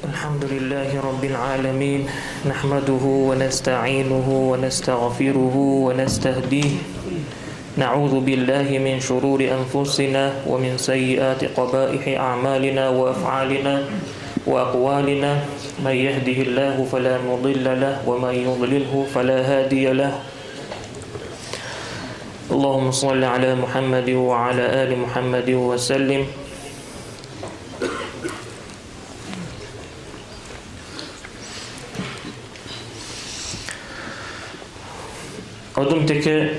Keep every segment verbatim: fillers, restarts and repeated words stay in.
الحمد لله رب العالمين، نحمده ونستعينه ونستغفره ونستهديه، نعوذ بالله من شرور أنفسنا ومن سيئات قبائح أعمالنا وأفعالنا وأقوالنا، من يهده الله فلا مضل له ومن يضلله فلا هادي له. اللهم صل على محمد وعلى آل محمد وسلم. Адамтеке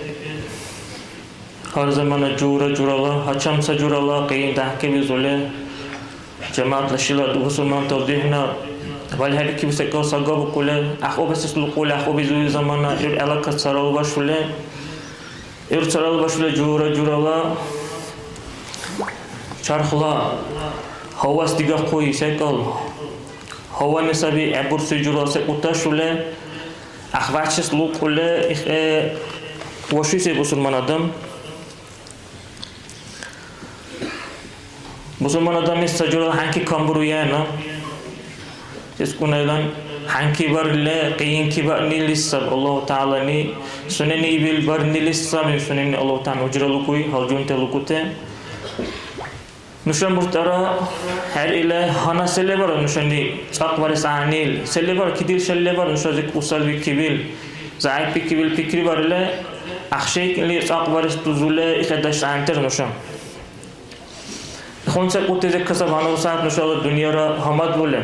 гьар замана жура-журала, гьачам ца журала къиян дяхӀкебизули, жамигӀятла шила бусурмантала духӀна валхӀебикибси секӀал сагабухъули, гӀяхӀъубасес лукӀули, гӀяхӀъубизули замана, гӀур гӀелакад царал башули, гӀур царал башули жура-журала чархла гьавас дигахъули секӀал, гьавани саби гӀеббурцули журала секӀал тӀашули, гӀяхӀвачес лукӀули, ихӀе вашуси бусурман адам. Бусурман адамлис ца журала хӀянки камбуруяна. ИскӀунайлан хӀянки барили, къиянки баънилис саб Аллагьу ТагӀялани, сунени ибил барнилис саб, сунени Аллагьу ТагӀяла ужра лукӀуй, гьалжунти лукӀути. Нуша муртӀара хӀеръили, гьанна се лебара нушани цӀакьбарес гӀягӀнил, се лебара кидил шел лебара нушази усалбикибил, зягӀипбикибил пикрибарили, ахъшейкӀли цӀакьбарес дузули ихъедеш гӀягӀнитира нуша. Хунсекъутизи касаб гьанна сягӀят нушала дунъяра гьамадбули,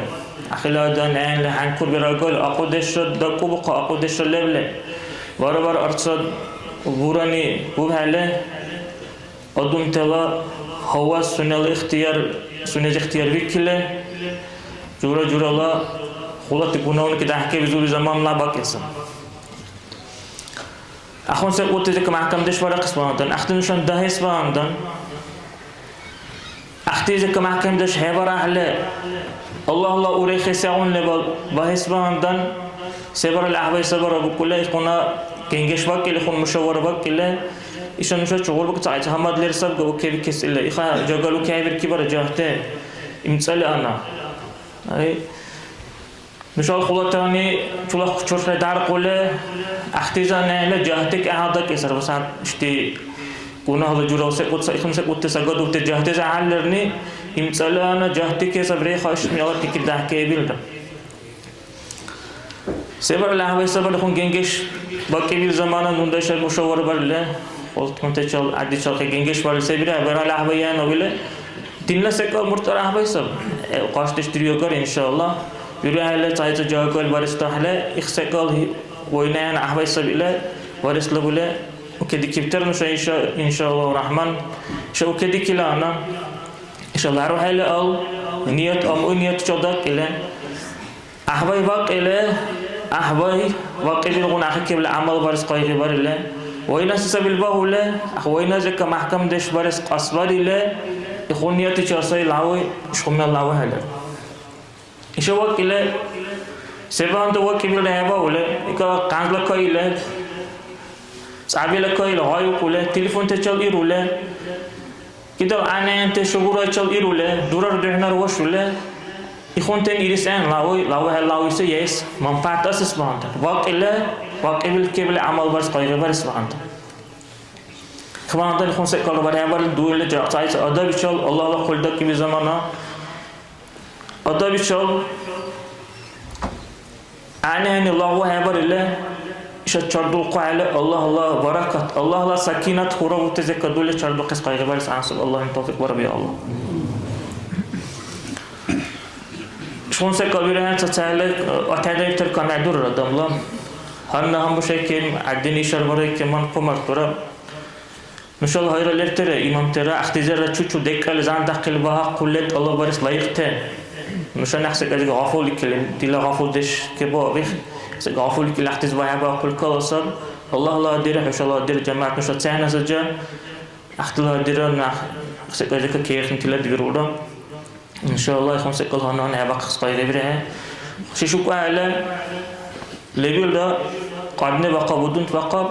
ахиладан гӀягӀнили хӀянкурбирагали, акьудешра дакӀубухъа, акьудешра левли, бара-бара арцад бурани бубхӀели, адамтала гьавас сунела ихтияр, сунези ихтияр викили, жура-журала хулати гунагьуни дяхӀкебизули замана бакӀибси. Ахунсекъутизи ка мяхӀкамдеш барахъес багьандан, ахъти нушани дагьес багьандан, ахътизи ка мяхӀкамдеш хӀебарахӀели, Аллагьла урехи сегъуна лебал багьес багьандан, се баралли гӀяхӀбай сабара букӀули, ихъуна генгеш бакӀили, ихъун мушавара бакӀили, иша нуша чугӀурбук цаибси гьамад лер сабга укебикес или. Иха жагал укебиркибара жагьти, имцӀали ана. Ай. Нушала хулатани чула чурхӀе даркьули, ахтизанхӀели жагьти кахӀедакӀесар, ва сагьат ишди гунагьла журал секӀуца, ихъун секӀутти сагадубти жагьти загьаллирни, имцӀалана жагьти кесабри, хашмила пикри дяхӀкайбилра. Се баралли гӀяхӀбай сабали хъун генгеш бакӀибил замана, нундашар мушаввар барили, хъултмантачал, гӀяддичал хъи генгеш барили, се бирая, баралли гӀяхӀбай яна уили, Динна секӀал муртӀара гӀяхӀбай саб. Э, къаршидеш диргагар, иншалла. БирухӀели, цайца жагали барес дагьли, их секӀал вайнаяна гӀяхӀбай саб или, барес лабули, укедикибтира нуша, иша, иншалла, Рахман. Иша укедикила ана. Иша ларухӀели ал, ният, аму ният чодак или. ГӀяхӀбай вакӀили, гӀяхӀбай вакӀибилгъуна ахӀекибли гӀямал барес къайгъибарили, вайнаси сабил багьули, гӀяхӀ вайназика мяхӀкамдеш барес кьасбарили, ихъун ниятичил сай лявуй, ишхъумал лявухӀели. Иша вакӀили, се багьандан вакӀибилра хӀебаули, ика къянзла кайили, цӀябила кайили гъайухъули, телефонтачил ирули, Кидал гӀягӀнианти шугурайчил ирули, дурар духӀнар вашули, ихъунтен ирис гӀян лавуй, лавухӀел лавуйси яйс манпагӀят асес багьандан, вакӀили, вакӀибил кебли гӀямал барес къайгъибарес багьандан. Ихъбагьандан ихъун секӀал бархӀебарили дуили жагьцӀайс адабичил Аллагьла хъулдакӀиби замана. Адабичил гӀягӀнихӀенни лагъу хӀебарили, иша чардулхъухӀели, Аллагьла баракат, Аллагьла сакинат хурабутези кадули чардухъес къайгъибарес гӀягӀнисаб. Аллагьни тавфикъ бараб, я Аллагь. Ишгъуна секӀал бирехӀе, цацахӀели, э, атхӀедаибтар камхӀедурра адамла. Гьанна гьанбушайкин, гӀяддини ишар барайкин, ман хъумартура. Нушала гьайра лертира, имамтира, ахтизирра чучи декӀали зан дахъили багьахъули тӀалаббарес лайикьти. Нуша няхӀсекӀайзика гъафуликили, дила гъафулдеш кебуабих, сек гъафуликили ахтизи багьабаахъули каласаб. Аллагьла дира, хӀушала дира, жамигӀят нуша цехӀнасаджа, ахтила дира, няхӀсекӀайзика кехӀнитила дибирулра. Иншалла, ихъун секӀал гьанна-гьанна хӀебакьахъес къайгъибирехӀе. ШишукӀухӀели лебилра Кьарни бахъаб, удунт бахъаб.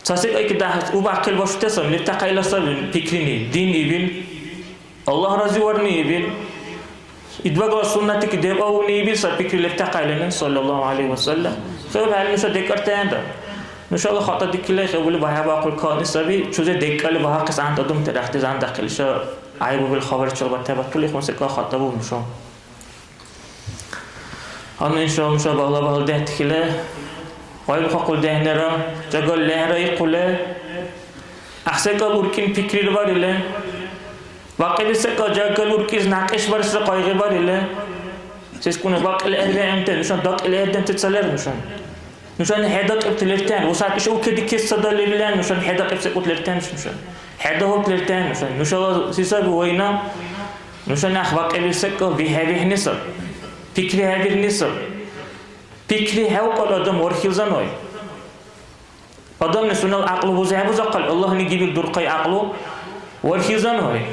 Ца секӀайки дагь-, убяхъил башути саби, лебтахъайла саби пикрини, дин ибил, Аллагь разиварни ибил, идбагла суннатики дебауни ибил саби пикри лебтахъайлани, саллаллаху гӀалайхи ва саллям. ХӀу хӀяли нуша декӀартаэнра. Нушала хатӀа дикили хӀебули багьабаахъули кални саби, чузе декӀали багьахъес гӀянтӀ адамти ряхӀти зан дахъили ша гӀяйбубил хабарчил батхӀебатули хун секӀал хатӀа бу нуша. Гьанна, иншалла, нуша багьла-багьла дехӀдихьили, гъай бухъахъули дехӀнира, жагали лехӀра ихъули, гӀяхӀ секӀал уркӀин пикрирбарили, бакьили секӀал жагали уркӀилис някьишбаресра къайгъибарили, сескуна бакьили гӀербиахӀенте, нушани дакьили гӀердемте ца лер нушани. Нушани хӀедакьибти лертен, усад иша укедикес ца далилла, нушани хӀедакьиб секӀут лертен нушани. ХӀедагьурт лертен нушани. Нушала си саби вайна? Нуша някъ бакьибил секӀал бихӀебихьни саб, пикри хӀебирни саб. Пикри хӀевкӀал адам вархилзан вай. Адамли сунела гӀякьлу бузехӀебузахъал, Аллагьни гибил дурхъай гӀякьлу вархилзан вай.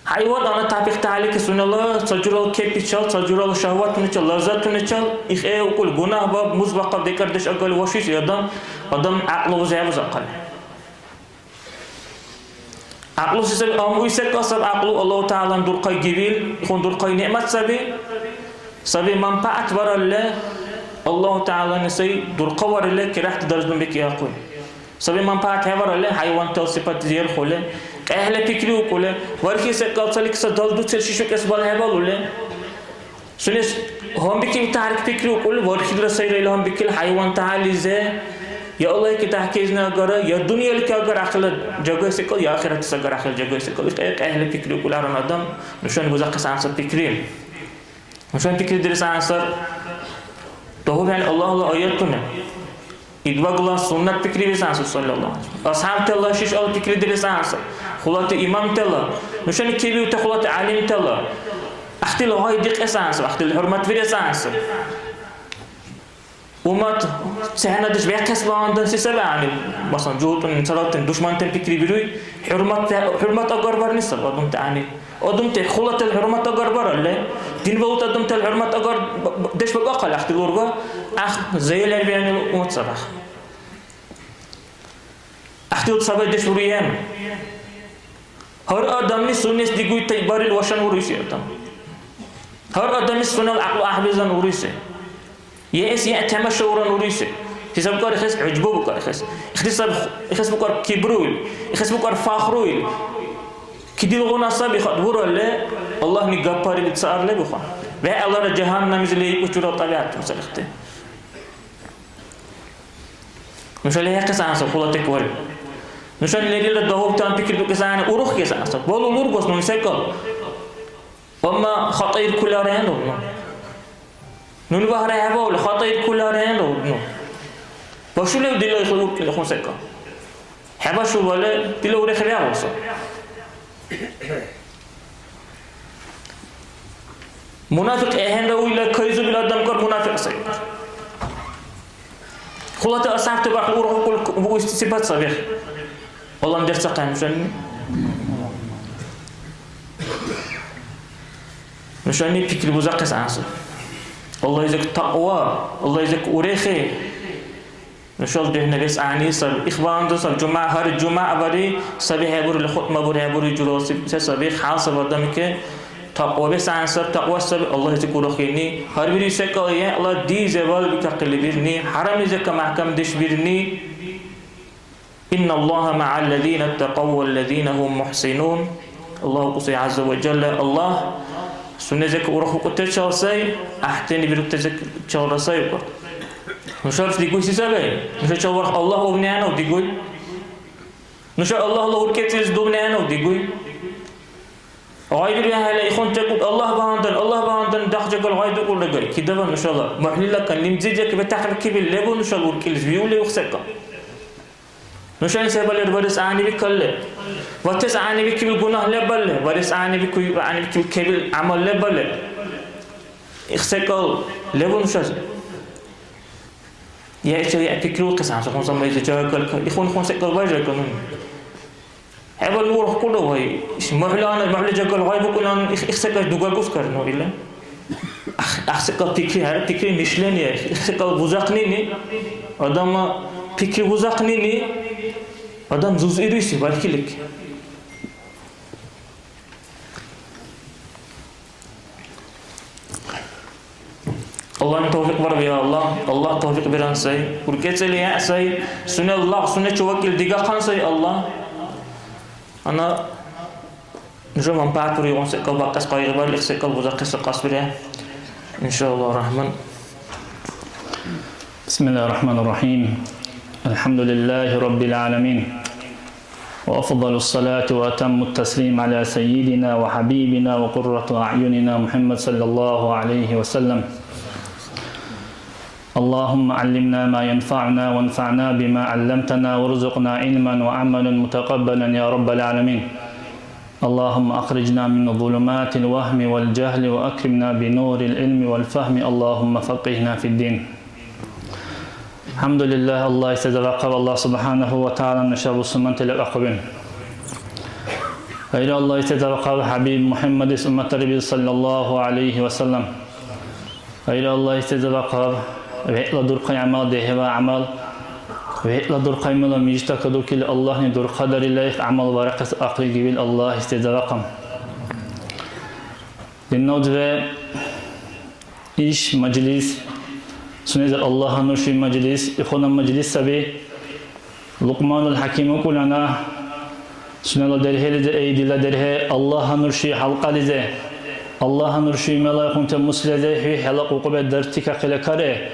ХӀяйван ана тапихъти гьалики сунела ца журала кепичал, ца журала шагьватуначал, лаззатуначал ихӀеукӀули, гунагь-баб, муз бахъал декӀардеш агали вашуси адам, адам гӀякьлу бузехӀебузахъал. ГӀякьлу се саби? Амруй секӀал саб гӀякьлу, Аллагьу ТагӀялан дурхъай гибил, хун дурхъай неъмат саби. Саби манпагӀят баралли, Аллагьу ТагӀялани сай дурхъаварили, керахти даражалан бекӀиахъули. Саби манпагӀят хӀебаралли, хӀяйвантала сипат зерхули, къехӀла пикриукӀули, вархи секӀал цаликса далдуцес шишукӀес балхӀебалули. Сунес гьанбикибти гьарил пикриукӀули, вархилра сайра ил гьанбикили хӀяйванти гьализе, я Аллагьки дяхӀкайзни агара, я дунъялики агара, ахирла жагай секӀал, я ахиратис агара, ахирла жагай секӀал. Ил кьяйкьяйхӀели пикриукӀули аран адам, нушани бузахъес гӀянсар пикри. Нушани пикридирес гӀянсар дагьурхӀели Аллагьла аятуни. Идбагла суннат пикрибирес гӀянсар, саллаллаху гӀалайхи ва саллям. АсхӀябтала шишала пикридирес гӀянсар. Хулати имамтала, нушани кебиути хулати гӀялимтала, ахтил гъай дикьес гӀянсар, ахтил хӀурматвирес гӀянсар. Уммат цехӀнадеш бяхъес багьандан се саби гӀягӀнил? Масалан, жугьутӀун, царалтен, душмантен пикрибируй, хӀурмат, хӀурмат агарбарни саби адамти гӀягӀнил. Адамти хулатал хӀурмат агарбаралли, дин балути адамтал хӀурмат агар-, деш бакӀахъал ахъти лурга, ахъ, заялар бианил умут сабах. Ахъти ут сабай деш буриен. Гьар адамли сунес дигуй тайбарил вашан уруси адам. Гьар адамлис сунела гӀякьлу гӀяхӀбилзан уруси. Еэс яхӀ тамашауран уруси. Хисаб букӀар ихес гӀужбу букӀар ихес. Ихтисаб ихес букӀар кибруил. Ихес букӀар фахруил. Кидилгъуна саби хатӀ буралли, Аллагьни гапарили ца арлебиха. ВегӀлара жагьаннамлизи лейкӀу чурал тӀабигӀят мисалихъти. Нуша лехӀихъес гӀягӀнисаб, хъула теквариб. Нушани лерилра дагьубтан пикридукӀес гӀягӀни, урухкӀес гӀягӀнисаб. Балули ургус нуни секӀал. Амма хатӀа иркули архӀенру ну? Нуни багьра хӀебаули, хатӀа иркули архӀенру ну? Башулев дила ихъули уркӀили хъун секӀал? ХӀебашулвали, дила урехи вягӀуса. Мунафикь ахӀенра уила кайзубил адам кар мунафикь сай. Хулати асхӀябти бархли ургъухъули бугуси сипат саби. Аллагьни дерцахъен нушани. Нушани пикри бузахъес гӀягӀнисаб. Аллагьизик такьва, Аллагьизик урехи. Нушала духӀнабес гӀягӀни саби. Ихванду саб жумягӀ, гьар жумягӀ бари саби хӀебурили, хутӀма бури хӀебури журалси се саби? Хал саби адамике такьвабес гӀягӀни саб, такьва саби Аллагьлизи курахъирни, гьарбири секӀал гӀела дизевал бикахъили бирни, хӀярамлизека мяхӀкамдеш бирни. Инна Аллагьа магӀа аллазина ттакъав валлазина гьум мухӀсинун. Аллагь укӀуси гӀязза ва жалла, Аллагь сунезек урухукӀутечал сай, гӀяхӀтени бирутезекчалра сай укӀар. Нушаб дигуси саби? Нушачал варх Аллагь увнянав дигуй? Нуша Аллагьла уркӀецӀилис дувнянав дигуй? ГъайдуряхӀела ихъун чекӀуд Аллагь багьандан, Аллагь багьандан дахъ жагал гъайдукӀулра гай. Кидава нушала мухӀлила кан лимзизек бетахъбикибил лебу нушала уркӀилис виули ухсекӀа? Нушани се балер барес гӀягӀнибикалли, ватес гӀягӀнибикибил гунагь лебалли, барес гӀягӀнибикуй, гӀягӀнибикибил кебил гӀямал лебалли, их секӀал лебу нушази? Я ишар я пикриухъес гӀяхӀси хъун замайзи жагакалка, ихъун хъун секӀал бажака нуни. ХӀябал урухкӀула вай, иш мухӀлана, мухӀли жагал гъайбукӀунан их, их секӀал дугагускар ну ила. Ах-, ахъсикьал пикри, гьар пикри, мышление, ахъсикьал бузахънини, адамла пикри бузахънини, адам зузируси бархилик. Аллагьни тавфикь бараб, я Аллагь. Аллагь тавфикь биран сай. УркӀецӀили гӀяхӀ сай. Сунела лагъ, сунечи вакӀил дигахъан сай, Аллагь. Ана нуша манпагӀят буригъун секӀал бакьес къайгъибарли, секӀал бузахъес кьасбирая. Иншааллагь рахман. بسم الله الرحمن الرحيم. الحمد لله رب العالمين. وأفضل الصلاة وأتم التسليم على سيدنا وحبيبنا وقرة أعيننا محمد صلى الله عليه وسلم. اللهم علمنا ما ينفعنا وانفعنا بما علمتنا وارزقنا علما وعملا متقبلا يا رب العالمين. اللهم أخرجنا من ظلمات الوهم والجهل وأكرمنا بنور العلم والفهم. اللهم فقهنا في الدين. الحمد لله, Аллагь истязавахъаб, Аллагь субхӀянаху ва тагӀяла нуша бусурмантала ахъубин. Гьайра, Аллагь истязавахъаб ХӀябиб МухӀяммадис умматарибил, саллаллаху гӀялайхи ва саллям. Гьайра, Аллагь истязавахъаб вегӀла дурхъай гӀямал, дехӀева гӀямал, вегӀла дурхъай мела мижита кадукили, Аллагьни дурхъадарила их гӀямал барахъес ахъри гибил Аллагь истязавахъаб. Динна узбе, иш мажлис, сунезир Аллагь гьанурши мажлис, ихуна мажлис саби. Лукьманул ХӀяким укӀулана, сунела дерхӀелизи, эй дила дерхӀе, Аллагь гьанурши хӀялкьализи, Аллагь гьанурши мелайхъунти муслизи хӀу хӀела кьукьубе дартикахъили каре,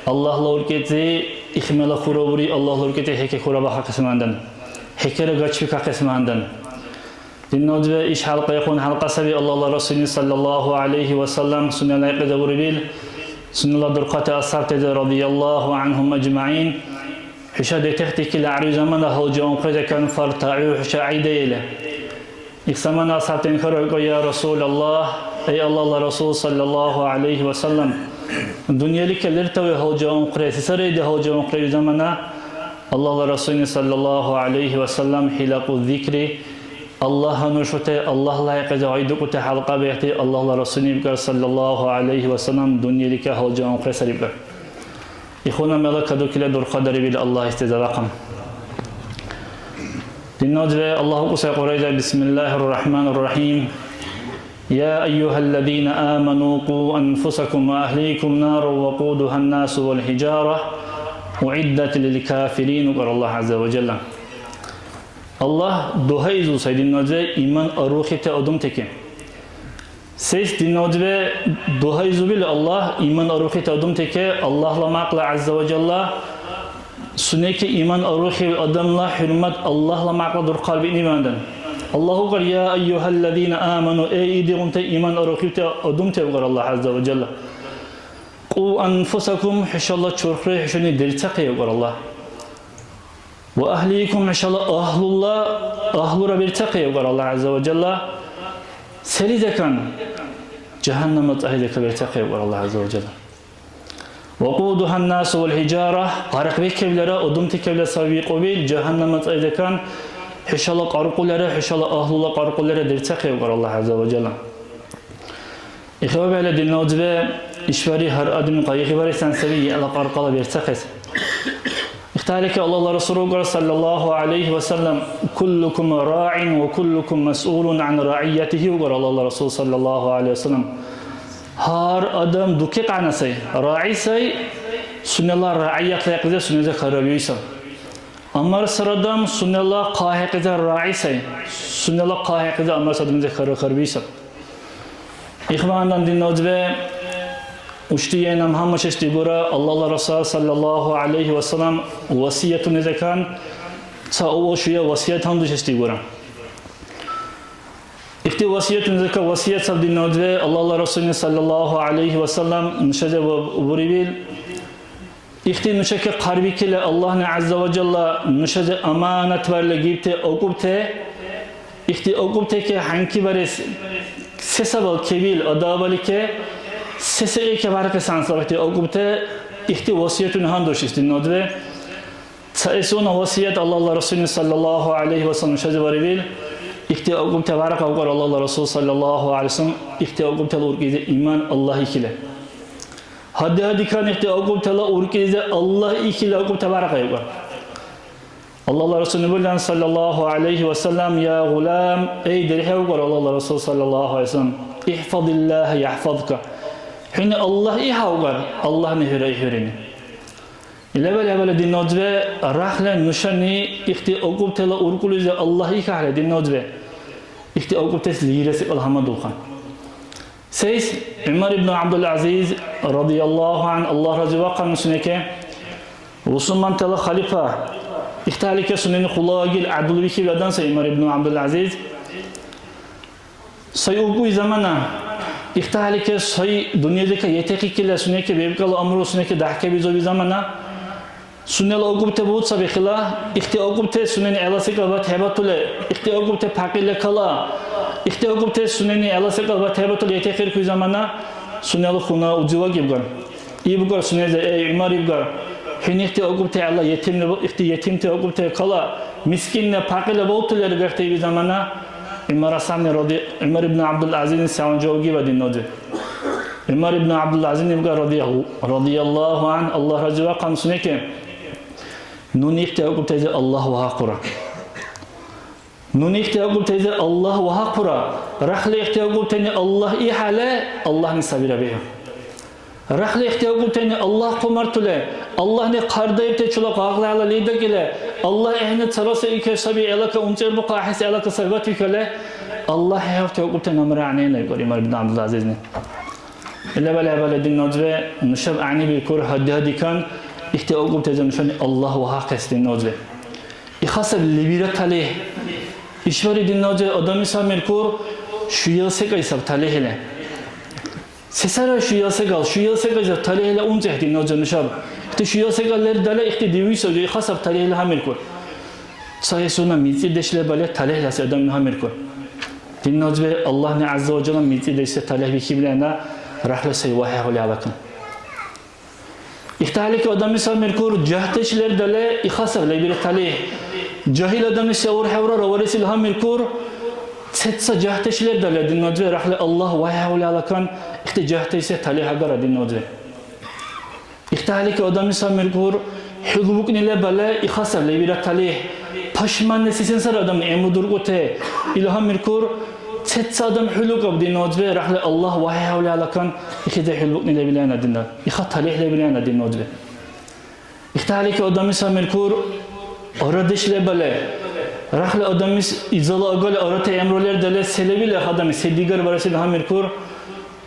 Аллагьла уркӀецӀи их мела хурабури, Аллагьла уркӀецӀи хӀеке хурабахъахъес мандан, хӀекера гачбикахъес мандан. Динна узбе, иш хӀялкьайхъун хӀялкьа саби Аллагьла Расулни, саллаллаху гӀялайхи ва саллям, сунела гӀекьяда урибил, сунела дурхъати асхӀябтази, радияллаху гӀанхум аджмагӀин, хӀуша детихъ-дикили гӀярби замана гьалжа унхъри декан фартагӀу хӀуша гӀяйдаили. Их замана асхӀябтани хьарбаиб: «Я Расулаллагь, эй Аллагьла Расул, саллаллаху гӀялайхи ва саллям, дунъяличи лертаве гьалжа унхъри, се сарайди гьалжа унхъри ил замана?» Аллагьла Расулни, саллаллаху гӀялайхи ва саллям, хӀилакьу зикри, Аллагь гьануршути, Аллагьла хӀекьязи гъайдукӀути хӀялкьа бегӀти, Аллагьла Расулни бикӀар, саллаллаху гӀялайхи ва саллям, дунъяличи гьалжа унхъри сари бикӀар. Ихуна мела кадукили дурхъадарибил Аллагь истязавахъаб. Динна узбе, Аллагь укӀусай Кьуръайза, бисмиллахир рахманир рахим. يا أيها الذين آمنوا قوا أنفسكم وأهليكم نارا وقودها الناس والحجارة أعدت للكافرين, укӀар Аллагь гӀязза ва жалла. Аллагь дугьаизур сай, динна узбе, иман арухибти адамтаки. Сес, динна узбе, дугьаизубил Аллагь иман арухибти адамтаки? Аллагьла мякьла, гӀязза ва жалла, сунеки иман арухиб адамла хӀурмат Аллагьла мякьла дурхъал биънивандан. Аллагь укӀар: «Я айюхаллазина аману», эй, илдигъунти иман арухибти адамти, укӀар Аллагь гӀязза ва жалла. «Къу анфусакум», хӀушала чурхри хӀушани дерцахъи, укӀар Аллагь. «Ва ахликум», хӀушала агьлула, агьлура берцахъи, укӀар Аллагь гӀязза ва жалла. Селизакан? Жагьаннамла цӀагӀизака берцахъи, укӀар Аллагь гӀязза ва жалла. «Вакъудугьан-насу вал-хӀижара», къаркъбикеблара, удумтикебла саби викьуби, жагьаннамла цӀагӀизакан, хӀушала къаркъулара, хӀушала агьлула къаркъулара дерцахъи, укӀар Аллагь гӀязза ва жалла. ИхабехӀела, динна узбе, ишбархӀи гьар адами къайгъибаресан саби яла къаркъала берцахъес. Ихтарики Аллагьла Расул укӀар, саллаллаху гӀялайхи ва саллям: «Куллукум раъин ва куллукум масъулун гӀан раъиятихи», укӀар Аллагьла Расул, саллаллаху гӀялайхи ва саллям. Гьар адам дукекьяна сай, раъи сай, сунела раъиятла хӀекьлизи сунеза хьарбиуси сай. Амма сар адам сунела хъа хӀекьлизар раъи сай. Сунела хъа хӀекьлизар амма сар адамзи хьарахъарбиса. Ихвандан, динна узбе, учти-яйнам гьаммашеш дигура, Аллагьла Расул саллаллаху гӀялайхи ва саллям васиятуни закан, ца у шуя васият гьандушеш дигура. Ихти васиятуни закан васият саб, динна узбе, Аллагьла Расулни саллаллаху гӀялайхи ва саллям нушазе ва-, бурибил, Ихти нушаки хъарбикили, Аллагьни гӀязза ва жалла нушази аманатварли гибти акӀубти, ихти акӀубтики хӀянки барес се сабал кебил адабалики, се секӀайки бархес гьансабахъти акӀубти, ихти васиятуни гьандушес, динна узбе. Цаэсуна васият Аллагьла Расулни саллаллаху гӀялайхи ва саллям нушази барибил, ихти акӀубти бархаукӀар Аллагьла Расул саллаллаху гӀялайхи ва саллям, ихти акӀубтала уркӀизи иман Аллагь ихили. Гьади-гьадикан ихти акӀубтала уркӀилизи Аллагь ихили акӀубта баркьаибкар. Аллагьла Расулни бурган, саллаллаху гӀялайхи ва саллям: «Я гъулам, эй, дерхӀевгар», Аллагьла Расул, саллаллаху гӀялайхи ва саллям, «ихфазиллаха яхфазка». ХӀуни Аллагь ихӀевгар, Аллагьни хӀура ихӀуrini. Илабала хӀебала, динна узбе, рахла нушани ихти акӀубтала уркӀулизи Аллагь ихахӀели, динна узбе, ихти акӀубтес лира секӀал гьамадулхъан. Сейс? ГӀумар ибн ГӀябдул-ГӀязиз, радияллаху гӀян, Аллагь разивахъан сунеке, бусурмантала халифа, ихталике сунени хулагил гӀядулвихьиб адам сай ГӀумар ибн ГӀябдул-ГӀязиз. Сай убкӀуй замана, ихталике сай дунъялика етехъикила сунеке бебкӀала амру сунеке дяхӀкабизуби замана, сунела акӀубте буцаби хила, ихти акӀубте сунени гӀела секӀал батхӀебатули, ихти акӀубте пакьила кала, ихти акӀубте сунени гӀела секӀал батхӀебатули етехъиркуй замана, сунела хьуна узи вакӀибгар. Ибгар сунези: «Эй, ГӀумар, ибгар, хӀуни ихти акӀубте гӀела етимли, ихти етимте акӀубте кала, мискинна пакьила балтули лергахъти», иби замана, ГӀумар асамни ради-, ГӀумар ибн ГӀябдул-ГӀязизни саван жавгиба, динна узбе. ГӀумар ибн ГӀябдул-ГӀязизни ибгар, радия-, радияллаху гӀян, Аллагь разивахъан сунеке, нуни ихти акӀубтези Аллагь вагьахъура. Нуни ихти акӀубтези Аллагь вагьахъура. Рахли ихти акӀубтени Аллагь ихӀяли, Аллагьни сабира бихӀу. Рахли ихти акӀубтани Аллагь хъумартули, Аллагьни хъардаибти чула къакълала лидакӀили, Аллагь гӀягӀни цараси икер саби гӀелака умцӀербухъа ахӀес гӀелака сагати кали, Аллагь хӀевти акӀубтани гӀямра гӀягӀнина, викӀар ГӀумар ибн ГӀябдулгӀязизни. Илабала хӀебала, динна узбе, нушаб гӀягӀнибиркур, гьади-гьадикан, ихти акӀубтази нушани Аллагь вагьахъес, динна узбе. Иха саб лебира талихӀ. ИшбархӀи, динна узбе, адамис гьамиркур, шуял секӀай саб талихӀ или. Се сара шуял секӀал, шуял секӀайзир талихӀла умцӀехӀе, динна узбе, нушаб. Ихти шуял секӀал лер дала, ихти дивиса, иха саб талихӀла гьамиркур. Ца хӀисуна мицӀирдеш лебали талихӀласи адамли гьамиркур. Динна узбе, Аллагьни ГӀязза ва Жалла мицӀирдеш се талихӀ бихибли гьанна, рахла сай вагьахъули алакан. ИхтахӀелики адамлис гьамиркур, жагьдеш лер дала, иха саб лебира талихӀ. Жагьил адамлис се урхӀевра, раварес ил гьамиркур, Цеца жагьтеш лер дала, динна узбе, рахли Аллагь вагьхӀевли алакан, ихти жагьтеси талихӀ агара, динна узбе. ИхтахӀелики адамлис гьамиркур, хӀулбукӀни лебала, иха саб лебира талихӀ. Пашманнеси сен сар адамли гӀямру дуркӀути, ил гьамиркур, цеца адам хӀулукӀаб, динна узбе, рахли Аллагь вагьхӀевли алакан, ихизи хӀулбукӀни лебилайна, динна, иха талихӀ лебилайна, динна узбе. ИхтахӀелики адамлис гьамиркур, арадеш лебали. Рахли адамлис изала агали арати гӀямру лер дала, се лебил их адамлис, се дигар баресил гьамиркур,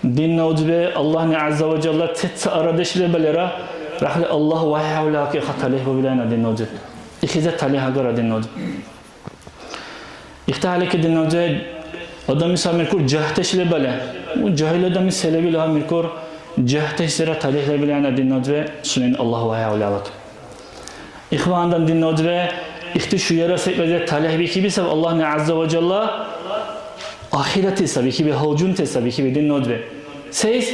динна узбе, Аллагьни ГӀязза ва Жалла цеца арадеш лебалира, рахли Аллагь вагьхӀевли аки, иха талихӀ бабилайна, динна узбе. Ихизи талихӀ агара, динна узбе. ИхтахӀелики, динна узбе, адамлис гьамиркур, жагьтеш лебали. Жагьил адамлис се лебил гьамиркур, жагьтешсира талихӀ лебилайна, динна узбе, сунени Аллагь вагьхӀевли алакан. Ихвандан, динна узбе, ихти шуяра секӀайзир талихӀ бихиби саб Аллагьни ГӀязза ва Жалла, ахирати саби хиби, гьалжунти саби хиби, динна узбе. Сейс?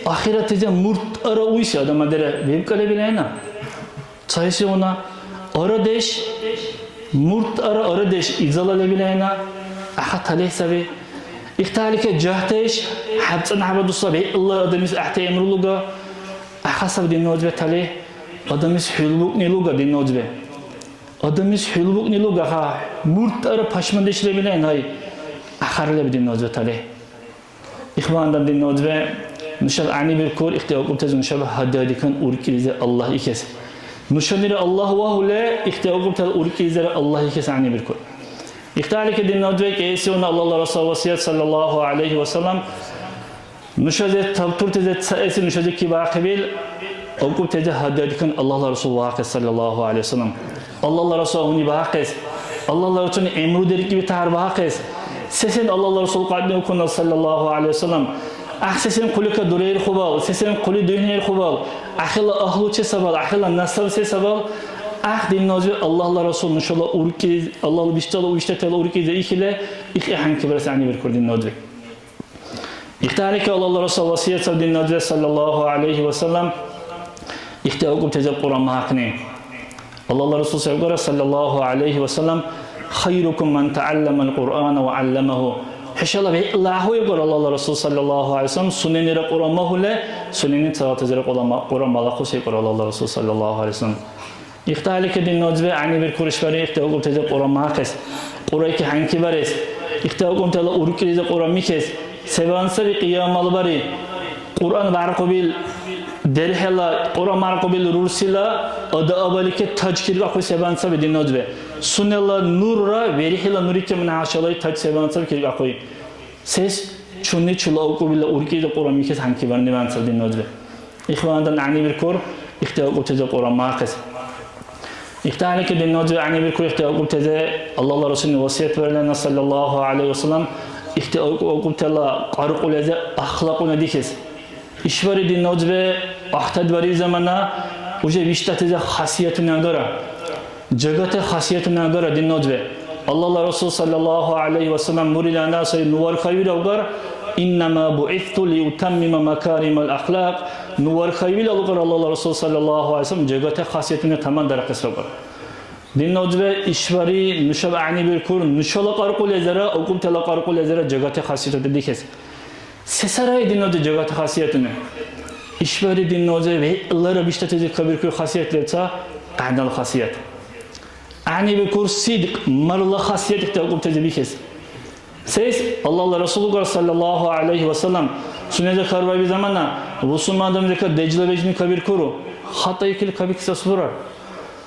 Ахиратизи муртӀара уйси адам адера бебкӀа лебилайна. Цайсигъуна арадеш, муртӀара арадеш изала лебилайна, аха талихӀ саби. ИхтахӀелики жагьтеш, хӀябцӀанхӀяба дусла бегӀла адамлис гӀяхӀти гӀямру луга, аха саби, динна узбе, талихӀ, адамлис хӀулбукӀни луга, динна узбе. Адамлис хӀулбукӀни луга, ха, муртӀара пашмандеш лебилайна, гьай, ахар леби, динна узбе, талихӀ. Ихвандан, динна узбе, нушаб гӀягӀнибиркур, ихти акӀубтази нушаб гьади-гьадикан уркӀилизи Аллагь ихес. Нушанира Аллагь вагьули, ихти акӀубтала уркӀилизира Аллагь ихес гӀягӀнибиркур. ИхтахӀелики, динна узбе, кӀиэсигъуна Аллагьла Расул васият, саллаллаху гӀялайхи ва саллям, нушази табтуртази цаэси нушази кибяхъибил, акӀубтази гьади-гьадикан Аллагьла Расул вагьахъес, саллаллаху гӀялайхи ва саллям. Аллагьла Расул гьуни багьахъес, Аллагьла Расулни гӀямру деркӀиби тяхӀяр багьахъес, сесен Аллагьла Расул кьадни укунал, саллаллаху гӀялайхи ва саллям, гӀяхӀ сесен хъулика дураирхъубал, сесен хъули дуйхӀнирхъубал, гӀяхӀила агьлу че сабал, гӀяхӀила насаб се сабал, гӀяхӀ, динна узбе, Аллагьла Расул нушала уркӀи, Аллагьла биштӀала уйштӀатала уркӀилизи ихили, ихъ гьанкибарес гӀягӀнибиркур, динна узбе. ИхтахӀелики Аллагьла Расул васият саб, динна узбе, саллаллаху гӀялайхи ва саллям, ихти акӀубтазиб Кьуръан багьахъни. Аллагьла Расул сай викӀара, саллаллаху гӀялайхи ва саллям: «Хайрукум ман тагӀалламал Кьуръана ва гӀалламаху». ХӀушала бегӀла гӀяхӀ викӀар Аллагьла Расул саллаллаху гӀалайхи ва саллям, суненира Кьуръан багьули, сунени цалатазира Кьуръан ма-, Кьуръан балахъуси викӀар Аллагьла Расул саллаллаху гӀалайхи ва саллям. Ихталики диннозибе гӀягӀнибиркур ишбархӀи ихти акӀубтази Кьуръан махъес, Кьуръайки хӀянкибарес, ихти акӀубтала уркӀилизи Кьуръан михес, себан саби кьиямал бари, Кьуръан бяркъубил дерхӀела, Кьуръан бяркъубил рурсила ада-абалики таж киркахъуй себан саби диннозибе. Сунела нурра верхӀила нурикиб нахӀяшалай таж себан саби киркахъуй. Сес чуни чула акӀубила уркӀила Кьуръан михес хӀянкибарни ванцад диннозибе. Ихвандан гӀягӀнибиркур, ихти акӀубтази Кьуръан махъес. Ихталики диннозибе гӀягӀнибиркур, ихти акӀубтази Аллагьла Расулни васият барилана, саллаллаху гӀалайхи ва саллям, ихти акӀу-, акӀубтала кьаркьулази ахлакьуна дихес. ИшбархӀи диннозибе ахтардбариб замана уже виштӀатази хасиятуни агара. Жагати хасиятуни агара диннозибе. Аллагьла Расул саллаллаху гӀалайхи ва саллям бурили ана сай, ну вархайвиралгар, «Иннама бугӀисту лиутаммима макаримал ахлакь», ну вархайвил алгар Аллагьла Расул саллаллаху гӀалайхи ва саллям жагати хасиятуни тамандарахъес вакӀар. Диннозибе ишбархӀи нушаб гӀягӀнибиркур, нушала кьаркьулазира, акӀубтала кьаркьулазира жагати хасиятуни дихес. Се сарай диннозиб жагати хасиятуни? ИшбархӀи диннозиб вегӀлара биштӀатази кабиркур хасият леб ца, къянала хасият. ГӀягӀнибиркур сидкь, марла хасият ихти акӀубтази бихес. Сейс Аллагьла Расул укӀар, саллаллаху гӀалайхи ва саллям, сунеза хьарбаби замана, бусурман адамзика дежла бежни кабиркуру, хатӀаикили кабикес асубирар.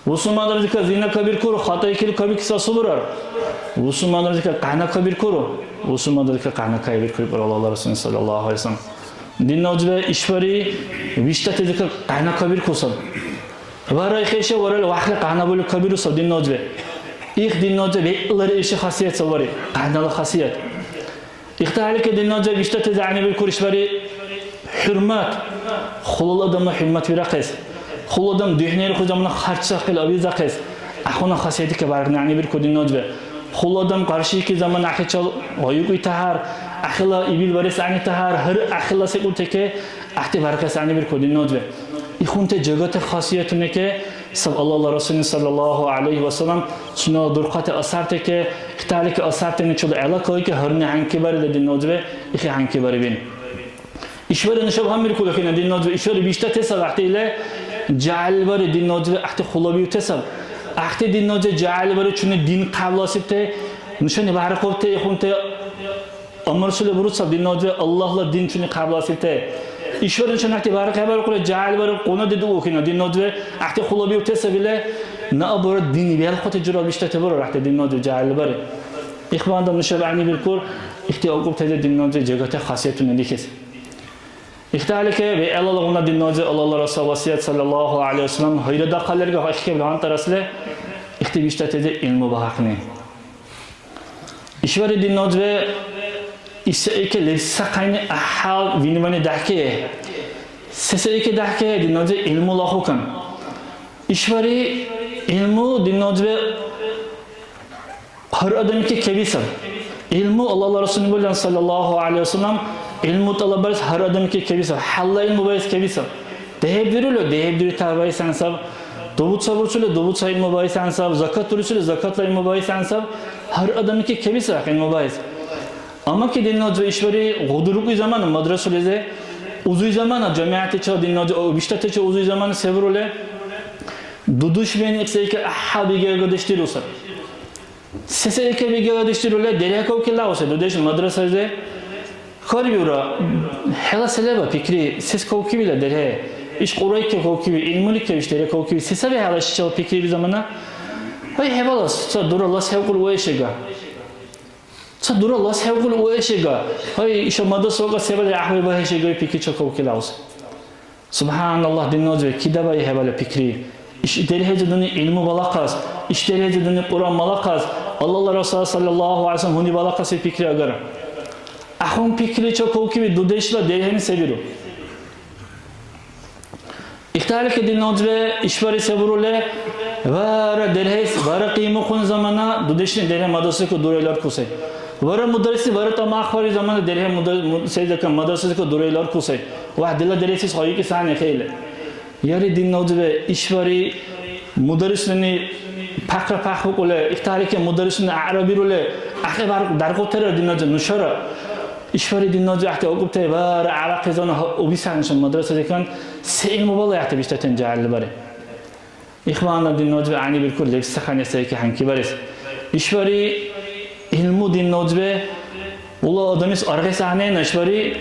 Бусурман адамзика зина кабиркуру, хатӀаикили кабикес асубирар. Бусурман адамзика къяна кабиркуру, бусурман адамзика къяна кабиркур, ибкьар Аллагьла Расул, саллаллаху гӀалайхи ва саллям. Диннозибе ишбархӀи виштӀатазика къяна кабиркусаб. Вара ихиша варали вахли къянабули кабирусаб диннозибе. Их диннозибе вегӀлара иши хасият сабари, къянала хасият. Ихталики диннозиб виштӀатази гӀягӀнибиркур ишбархӀи хӀурмат, хулал адамла хӀурмат вирахъес, хулал адам духӀнарихули замана харцахъил авилзахъес, ахуна хасиятика баргни гӀягӀнибиркур диннозибе. Хулал адам къаршиики замана ахичал гъайукӀуй тагьар, ахила ибил барес гӀягӀни тагьар, гьар ахила секӀултеке гӀяхӀти барахъес гӀягӀнибиркур диннозибе. Ихунти жагати хасиятунеке саб Аллагьла Расулни, саллаллаху гӀалайхи ва саллям, сунела дурхъати асартеке, ихталики асартени чула гӀелакалики гьарни хӀянкибарили диннозибе, ихи хӀянкибарибин. ИшбархӀи нушаб гьанбиркули ахӀен диннозибе, ишбархӀи биштӀатесаб гӀяхӀти или жагьилбархӀи диннозибе гӀяхӀти хулабиутесаб. ГӀяхӀти диннозибе жагьилбархӀи чуни дин хъябласибти, нушани багьрахъубти ихунти амарсули буруцаб диннозибе Аллагьла дин чуни хъябласибти. ИшбархӀи нушани гьатӀи бархӀехӀебаркули, жагьилбархӀи къуна дедуухъина диннозибе гӀяхӀти хулабиутесаб или, наоборот, дин велхъути журал биштӀати бурар гӀяхӀти диннозибе жагьилбархӀи. Ихвандан нушаб гӀягӀнибиркур, ихти акӀубтази диннозиб жагати хасиятуни дихес. Ихталики вегӀлалагъуна диннозиб Аллагьла Расул васият, саллаллаху гӀалайхи ва саллям, гьайра дахъал лерга ихкебли гьантӀарасли, ихти биштӀатази гӀилму багьахъни. ИшбархӀи диннозибе исаике лебсахъайни гӀяхӀял винвани дяхӀкехӀе. Се-саике дяхӀкехӀе диннозибе гӀилмула хӀукам. ИшбархӀи гӀилму диннозибе гьар адамике кебисаб. ГӀилму Аллагьла Расулни бурган, саллаллаху гӀалайхи ва саллям, гӀилму тӀалаббарес гьар адамике кебисаб. ХӀялла гӀилму барес кебисаб. ДехӀибдирули, дехӀибдири тар барес гӀян саб. Дубуца бурцули, дубуца гӀилму барес гӀян саб, закат бурцули, закатла гӀилму барес гӀян саб. Гьар адамики кебисра гӀилму барес. Амма ки диннозибе ишбархӀи гъудурукӀуй замана мадрасализи, узуй замана жамигӀятичила диннозиб, о, биштӀатичи узуй замана се бурули? Дудешбени икӀсайки гӀяхӀял бигергадеш дирусар. Се-саике бигергадеш дирули, дерхӀе кавкилаухъуси дудеш мадрасализи. Хьарбиура, хӀела се леба пикри, сес кавкибила дерхӀе? Иш Кьуръайке кавкиби, гӀилмулике иш дерхӀе кавкиби. Се саби хӀела шичала пикри ил замана? Гьай, хӀебалас, ца дуралас хӀевкьули уэшега. Ца дуралас хӀевкьули уэшега. Гьай, иша мадраса вакӀа се балай гӀяхӀбай багьешега, пикрича кавкилаухъуси. СубхӀяналлагь, диннозибе кидабаи хӀебала пикри. Иш дерхӀези дуни гӀилму балахъас, иш дерхӀези дуни Кьуръан балахъас, Аллагьла Расул саллаллаху гӀалайхи ва саллям гьуни балахъаси пикри агара. Ахун пикрича кавкиби дудешла дерхӀени се биру? Ихтарики диннозибе ишбархӀи се бурули, вара дерхӀес, вара кьимухъун замана дудешни дерхӀе мадрасаку дурайли аркусай. Вара мударриси, вара тӀама ахъбари замана дерхӀе мудар-, му-, се дакан мадрасаку дурайли аркусай. Ва дила дерхӀес гъайикӀес гӀягӀнихӀели. Яри диннозибе ишбархӀи мударрислуни Пахра пахрукӀули, ихтарики мударрисуни гӀярабирули, ахӀи, баркь-, даргъутира динназир нушара. ИшбархӀи динназир гӀяхӀти акӀубти бара гӀярахъизан убисаншан мадраса декан се гӀилму балайахъти биштӀатани жагьилли бари. Ихванна динназиб гӀягӀнибиркур лебсахъани сайки хӀянкибарес. ИшбархӀи гӀилму динназиб Ула адамис аргъес гӀягӀнена ишбархӀи,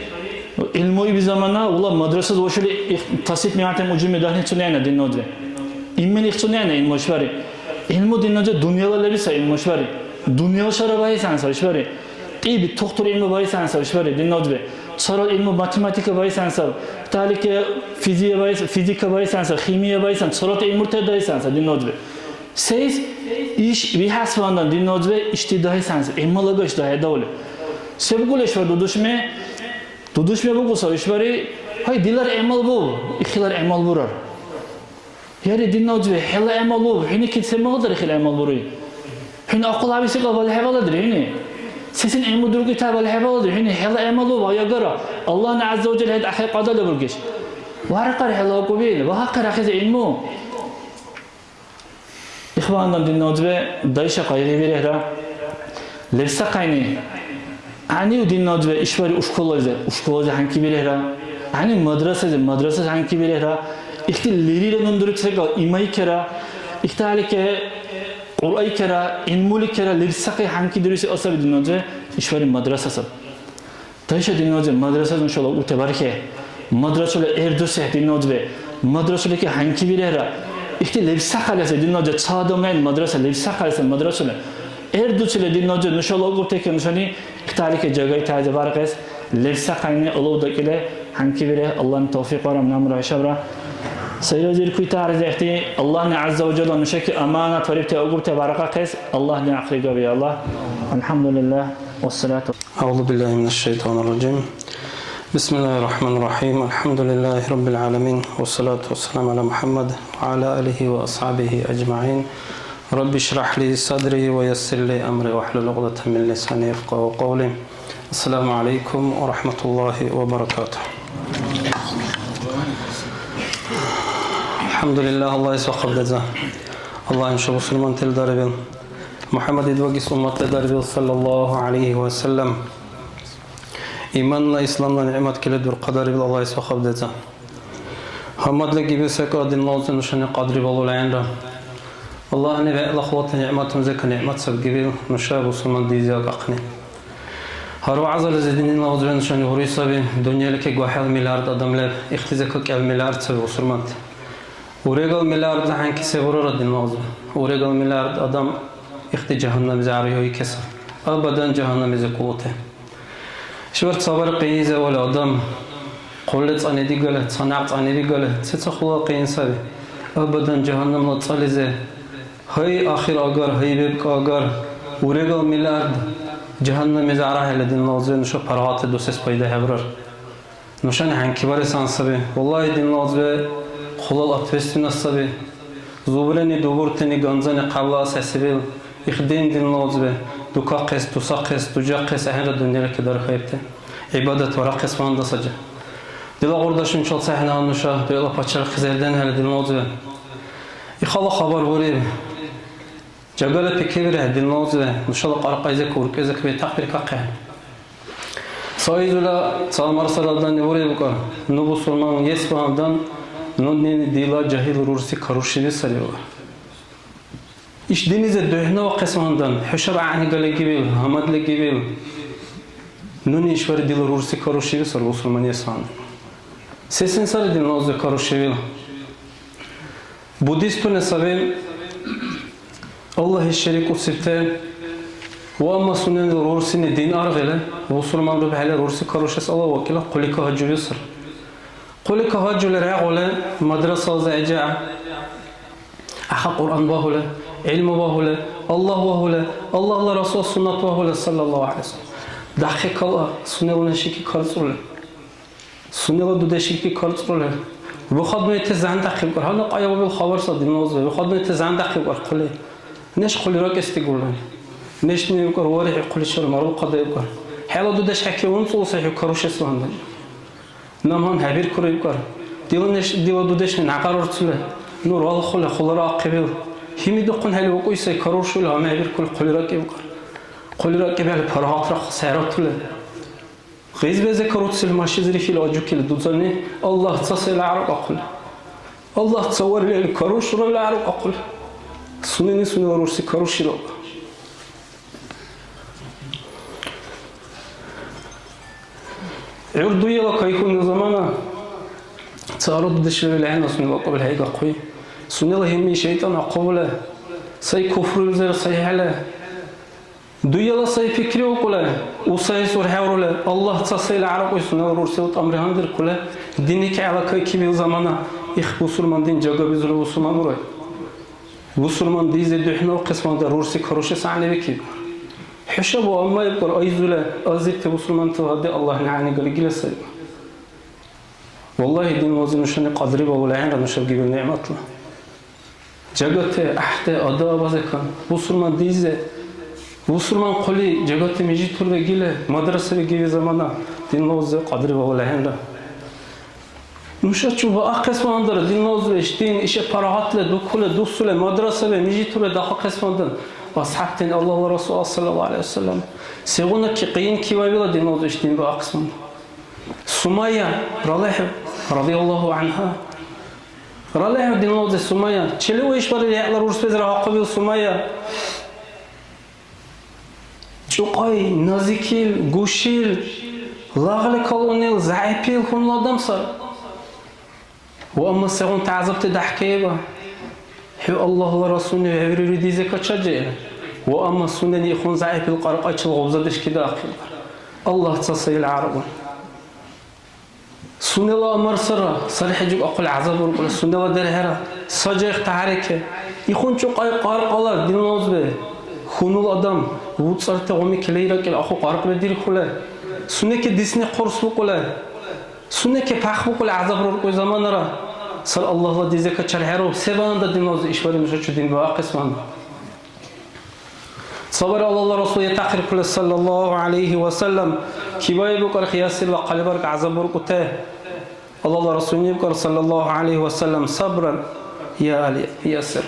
гӀилму иби замана, ула мадрасад вашули их-, тасиб мягӀтам уджуми дагьни цунена диннодве. Иммин их цунена гӀилму ишбархӀи. ГӀилму диннодве дунъяла леби сай гӀилму ишбархӀи. Дунъяла шара багьес гӀян сай ишбархӀи. ТӀиб, тухтур гӀилму багьес гӀян сай ишбархӀи диннодве. Царал гӀилму математика багьес гӀян сай. Талики физия багьес, физика багьес гӀян сай, химия багьес гӀян, царал гӀилмурте дагьес гӀян сай диннодве. Сейс иш вихӀясвандан диннодве ишди дагьес гӀян сай. ГӀилму лагаш дагье давли. Се букӀули ишбар дудушми? Дудушми букӀу сай ишбари, гьай, дилар гӀямал бу, ихилар гӀямал бурар. Яри динна узби, хӀела гӀямал бу, хӀуни кид се магъадар ихил гӀямал бури? ХӀуни ахъула гьабиси кьабал хӀебаладри хӀуни? Сесен гӀямал дургитабал хӀебаладри хӀуни? ХӀела гӀямал бу, ва ягара, Аллагьни ГӀязза ва Жалла хӀед ахӀи кьадали бургес. Варакьар хӀела акӀубил, ва гьахъир ахӀес гӀилму. Ихвандан динна узби, дайша къайгъибирехӀра. Лебсахъайни, гӀягӀнив динна узби ишбари ушкулази, ушкулази хӀянкибирехӀра. ГӀягӀнив мадрасази, мадрасази хӀянкибирехӀра. Ихти лерира нундури секӀал имайкера. Ихталике, Кьуръайкера, гӀилмуликера лебсахъи хӀянкидируси асаби динна узби ишбари мадраса саб. Дайша динназир мадрасази нушала укьути бархьехӀе. Мадрасула гӀердусехӀе динназибе. Мадрасулики хӀянкибирехӀра. Ихти лебсахъалиса динназир ца адамлан мадраса лебсахъалиса мадрасула. ГӀердуцила динназир нушала укьутеке нушани ихталики жагайтази баркьес лебсахъайни алав дакӀили хӀянкибирехӀе. Аллагьни тавфикь вара, намра хӀешабра. Сайра зиркуй тарзехӀти Аллагьни ГӀязза ва Жалла нушаки аманат варибти укьути баркьахъес Аллагьни ахъри габи Аллагь. АлхӀямдулиллагь. Вассалату أعوذ بالله من الشيطان الرجيم. بسم الله الرحمن الرحيم. الحمد لله رب العالمين. والصلاة والسلام على محمد وعلى آله وأصحابه أجمعين. رب اشرح لي صدري ويسر لي أمري واحلل عقدة من لساني يفقهوا قولي. السلام عليكم ورحمة الله وبركاته. الحمد لله, Аллагьис вахъхӀи деза. Аллагь нуша бусурмантел дарибил. МухӀяммад идбагис умматла дарибил, саллаллаху гӀялайхи ва саллям. Иманна, исламла нигӀмат кили дурхъадарибил Аллагьис вахъхӀи деза. Гьамадли гибил секӀал динла узби нушани кьадри балули ахӀенра. Аллагьни бегӀла хулати нигӀматуназика нигӀмат саб гибил нуша бусурман дизи акӀахъни. Гьар вягӀзализи динла узби нушани гьури саби, дунъялики гухӀел миллиард адам леб, ихтизика кӀел миллиард саби бусурманти. Урегал миллиардла хӀянки се бурара динла узби? Урегал миллиард адам ихди жагьаннамлизи гӀярихӀейкеса. Абадан жагьаннамлизи кулути. Ишбар цабар къиянизивали адам хъули цӀани дигалли, ца някъ цӀани бигалли, сеца хъула къиян саби? Абадан жагьаннамла цӀализи. Гьай, ахир агар, гьай, бебкӀа агар, урегал миллиард жагьаннамлизи гӀярахӀели динла узби нуша паргъатли дусес пайда хӀебурар. Нушани хӀянкибарес гӀян саби. Валлагьи, динла узби, хъулал ответственность саби. Зубрени, дубуртани, ганзани хъябла сай сабил. Ихдин, динла узби, дукахъес, дусахъес, дужахъес ахӀенра дунъялики дархаибти. ГӀибадат варахъес ванда саджа. Дила гӀурдашунчил цахӀнала нуша дугӀла пачалихъес эрденхӀели, динла узби. Ихала хабар буриб. Жагали пикрибирехӀе, динла узби, нушала кьаркьайзик, уркӀизик бетахъбиркахъехӀе. Ца изула ца марсарадани урибкӀар, ну бусурман ес багьандан, нуни дила жагьил рурси карушиби сари, викӀар. Иш диннизи духӀнавахъес багьандан, хӀушаб гӀягӀнигали гибил, гьамадли гибил, нуни ишбархӀи дила рурси карушиби сари бусурман ес багьандан. Сесен сари, динла узби, карушивил? Буддистуни саби, Аллагьис шерикӀусибти, ва амма суненила рурсини дин аргъили, бусурман рубхӀели рурси карушес Аллагь вакӀила хъули кагьаджули сари. Хъули кагьаджули регӀули, мадрасализи гӀежа, ахӀа Кьуръан багьули, гӀилму багьули, Аллагь вагьули, Аллагьла Расул суннат вагьули, саллаллаху гӀалайхи ва саллям. Дяхъи кала, сунела нешики карцӀрули. Сунела дудешики карцӀрули. Выходнойти зяндаахъибкӀар. Гьанна къаявабил хабар саби, динла узби. Выходнойти зяндаахъибкӀар хъули. Неш хъулира кӀес дигулра. Нешни викӀар, варихӀи хъуличир марулхъадаибкӀар. ХӀела дудеш хӀяки унцулси хӀу карушес вандан. Наб гьан хӀебиркура ибкӀар. Дила неш, дила дудешни някъар урцули. Ну ралхули хъулара ахъибил. ГьимидухъунхӀели укӀуй сай, каруршули гьамхӀебиркули хъулира кӀибкар. Хъулира кӀибхӀели паргъатра хъусхӀератули. Гъезбезе каруцили машизри хила аджукили дузани, Аллагь ца сайла гӀяракьахъули. Аллагь ца варили каруршурали гӀяракьахъули. Сунени сунела рурси каруршира. ГӀур дуила кайхьуни замана ца арадудешла вилхӀена сунела кьабил хӀейгахъуй. Сунела гьимми шайтӀан ахъубули, сай куфрулизир, сай хӀела. Дуяла сай пикриулхъули, усайс урхӀеврули, Аллагь ца сайла гӀяракьуй сунела рурсила тӀамри гьандиркули, динники гӀелакайкибил замана, их бусурман дин жагабизули бусурман урай. Бусурман дизе духӀнаухъес манда рурси карушес гӀягӀнибикиб. ХӀушаб ва амма ибкьар айзули азирти бусурмантала гьади Аллагьни гӀягӀнигалигила сай. Валлагьи, динлази нушани кьадри балули ахӀенра нушаб гибил нигӀматла. Жагати гӀяхӀти ада-абазекан, бусурман дизе, бусурман хъули, жагати мижитурбегили, мадрасаби гиби замана, динлази кьадри балули ахӀенра. Нуша чу баахъес мандара, динлази иш дин, иша парагъатла, дукула, дусула, мадрасаби, мижитурла дахъахъес мандан. АсхӀябтани Аллагьла Расул саллаллаху гӀалайхи ва саллям. Сегъуна ки-, къиян кивавила динлази иш дин баахъес мандан. Сумайя ралехӀе, радияллаху анхӀа. РалехӀе, динлази Сумайя. Чили у ишбархӀи регӀла рурсбезра гьахъубил Сумайя. Чукьай, назикил, гушил, лагъли калунил, зягӀипил хьунул адам сар. Ва амма сегъунти гӀязабти дяхӀкаиба? ХӀу Аллагьла Расулни вегӀвирири дизе качаджи. Ва амма сунени ихъун зягӀипил кьаркьайчил гъубзадеш кидаахъиб. Аллагь ца сайил гӀяргӀу. Сунела амар сара, сархӀи жугахъули гӀязаб уркӀули, сунела дерхӀера, сажа ихтахӀярикиб. Ихъун чукьай кьаркьала, динлази, хьунул адам, уцӀарти гъумики лейракӀили ахъу кьаркьли дирхьули, сунеки дисни хъурсбукӀули, сунеки пяхбукӀули гӀязаб руркӀули заманара, сар Аллагьла дизе качалхӀеру, се багьандан, динлази, ишбархӀи нушачу дин баахъес багьандан? Цабари Аллагьла Расул ятахъиркули, саллаллаху гӀялайхи ва саллям, кибаиб букӀар, ясирла хъалибарг гӀязаб буркӀути. Аллагьла Расул нибкӀар, саллаллаху гӀялайхи ва саллям, сабран, я Али Ясир.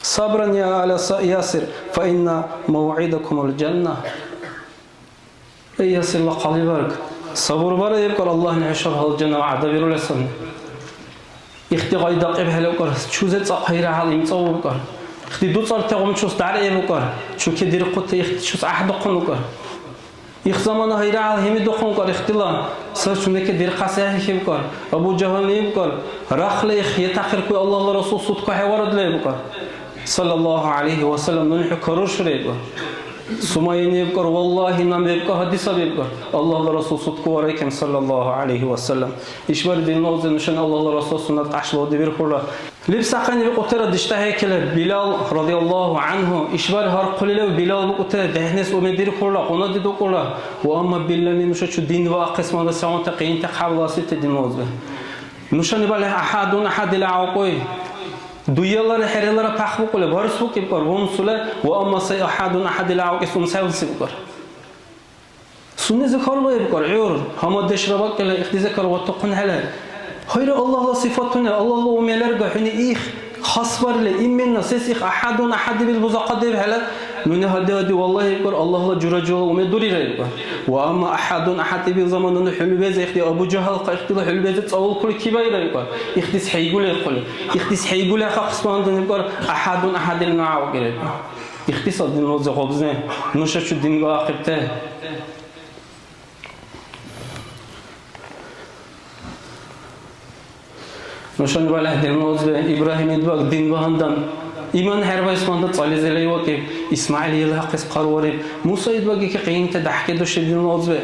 Сабран, я Али Са-, Ясир, фа инна мавгӀидакумул жанна. Эй, ясирла хъалибарг, сабур бара, ибкӀар, Аллагьни хӀушаб гьалжана вягӀда бирули сабни. Ихти гъай дакьибхӀели, укӀар, чузе цӀакь гьайра гьал имцӀабубкӀар. Ихти дуцӀарти гъум чус дяргӀибукӀар, чуки дирхъути ихти чус гӀяхӀдухъун укӀар. Их замана гьайра гьал гьимидухъун укӀар, ихтила сай сунеки дирхъаси ахӀихьибкӀар. Абу Жагьални ибкӀар, рахли их ятахъиркуй Аллагьла Расул судкахӀеварадли ибкӀар. Саллаллаху гӀялайхи ва саллям, нуни хӀу каруршура ибкӀар. Сумайяни ибкӀар, валлагьи, наб ибкӀа хӀядиса бибкӀар. Аллагьла Расул судкуварайкен, саллаллаху гӀялайхи ва саллям. ИшбархӀи, динлази, нушани Аллагьла Расул суннат кьяшла дибирхьура. Лебсахъани бикьутира диштӀахӀейкили, Билал, радияллаху анху, ишбархӀи гьар хъулилев Билал бикьутира дехӀнес умедирхьура, къуна дидукьура. Ва амма Билалли нушачу дин ваахъес мала сегъунти къиянти хӀябал асибти, динлази. Нушани балагь ахӀадун ахӀад ила гӀявкьуй. Дуялара хӀерелара пяхбукӀули, барсбукӀибкӀар, вумсули, ва амма сай ахӀадун ахӀад ила гӀявкьес умсхӀевлиси букӀар. Сунези хьарбаибкӀар, гӀур, гьамаддешра бакӀила ихтизакар ватухъунхӀели. Гьайра, Аллагьла сифатуни, Аллагьла уми лерга, хӀуни их хасбарили, именно сес их ахӀадун ахӀадибил бузахъадиубхӀели, нуни гьади-гьади, валлагь, ибкӀар, Аллагьла жура-журала уми дурира, ибкӀар. Ва амма ахӀадун ахӀад ибил замана ну хӀулбезе ихди Абу Жагьалха ихтила хӀулбезе цӀавулхъули кибайра, ибкӀар. Ихдис хӀейгули хъули. Ихдис хӀейгули ахъахъес багьандан, ибкӀар, ахӀадун ахӀадил нагӀ укӀира, ибкӀар. Ихтисад динлази гъабзни, нушачу дин баахъибти. Нушани балагь, динлази, Ибрагьим идбаг дин багьандан, иман хӀербаэс манда цӀализи лейвакӀиб, ИсмягӀил илгьахъес хъарвариб, Муса идбаги ки къиянти дяхӀкедушиб, динлази.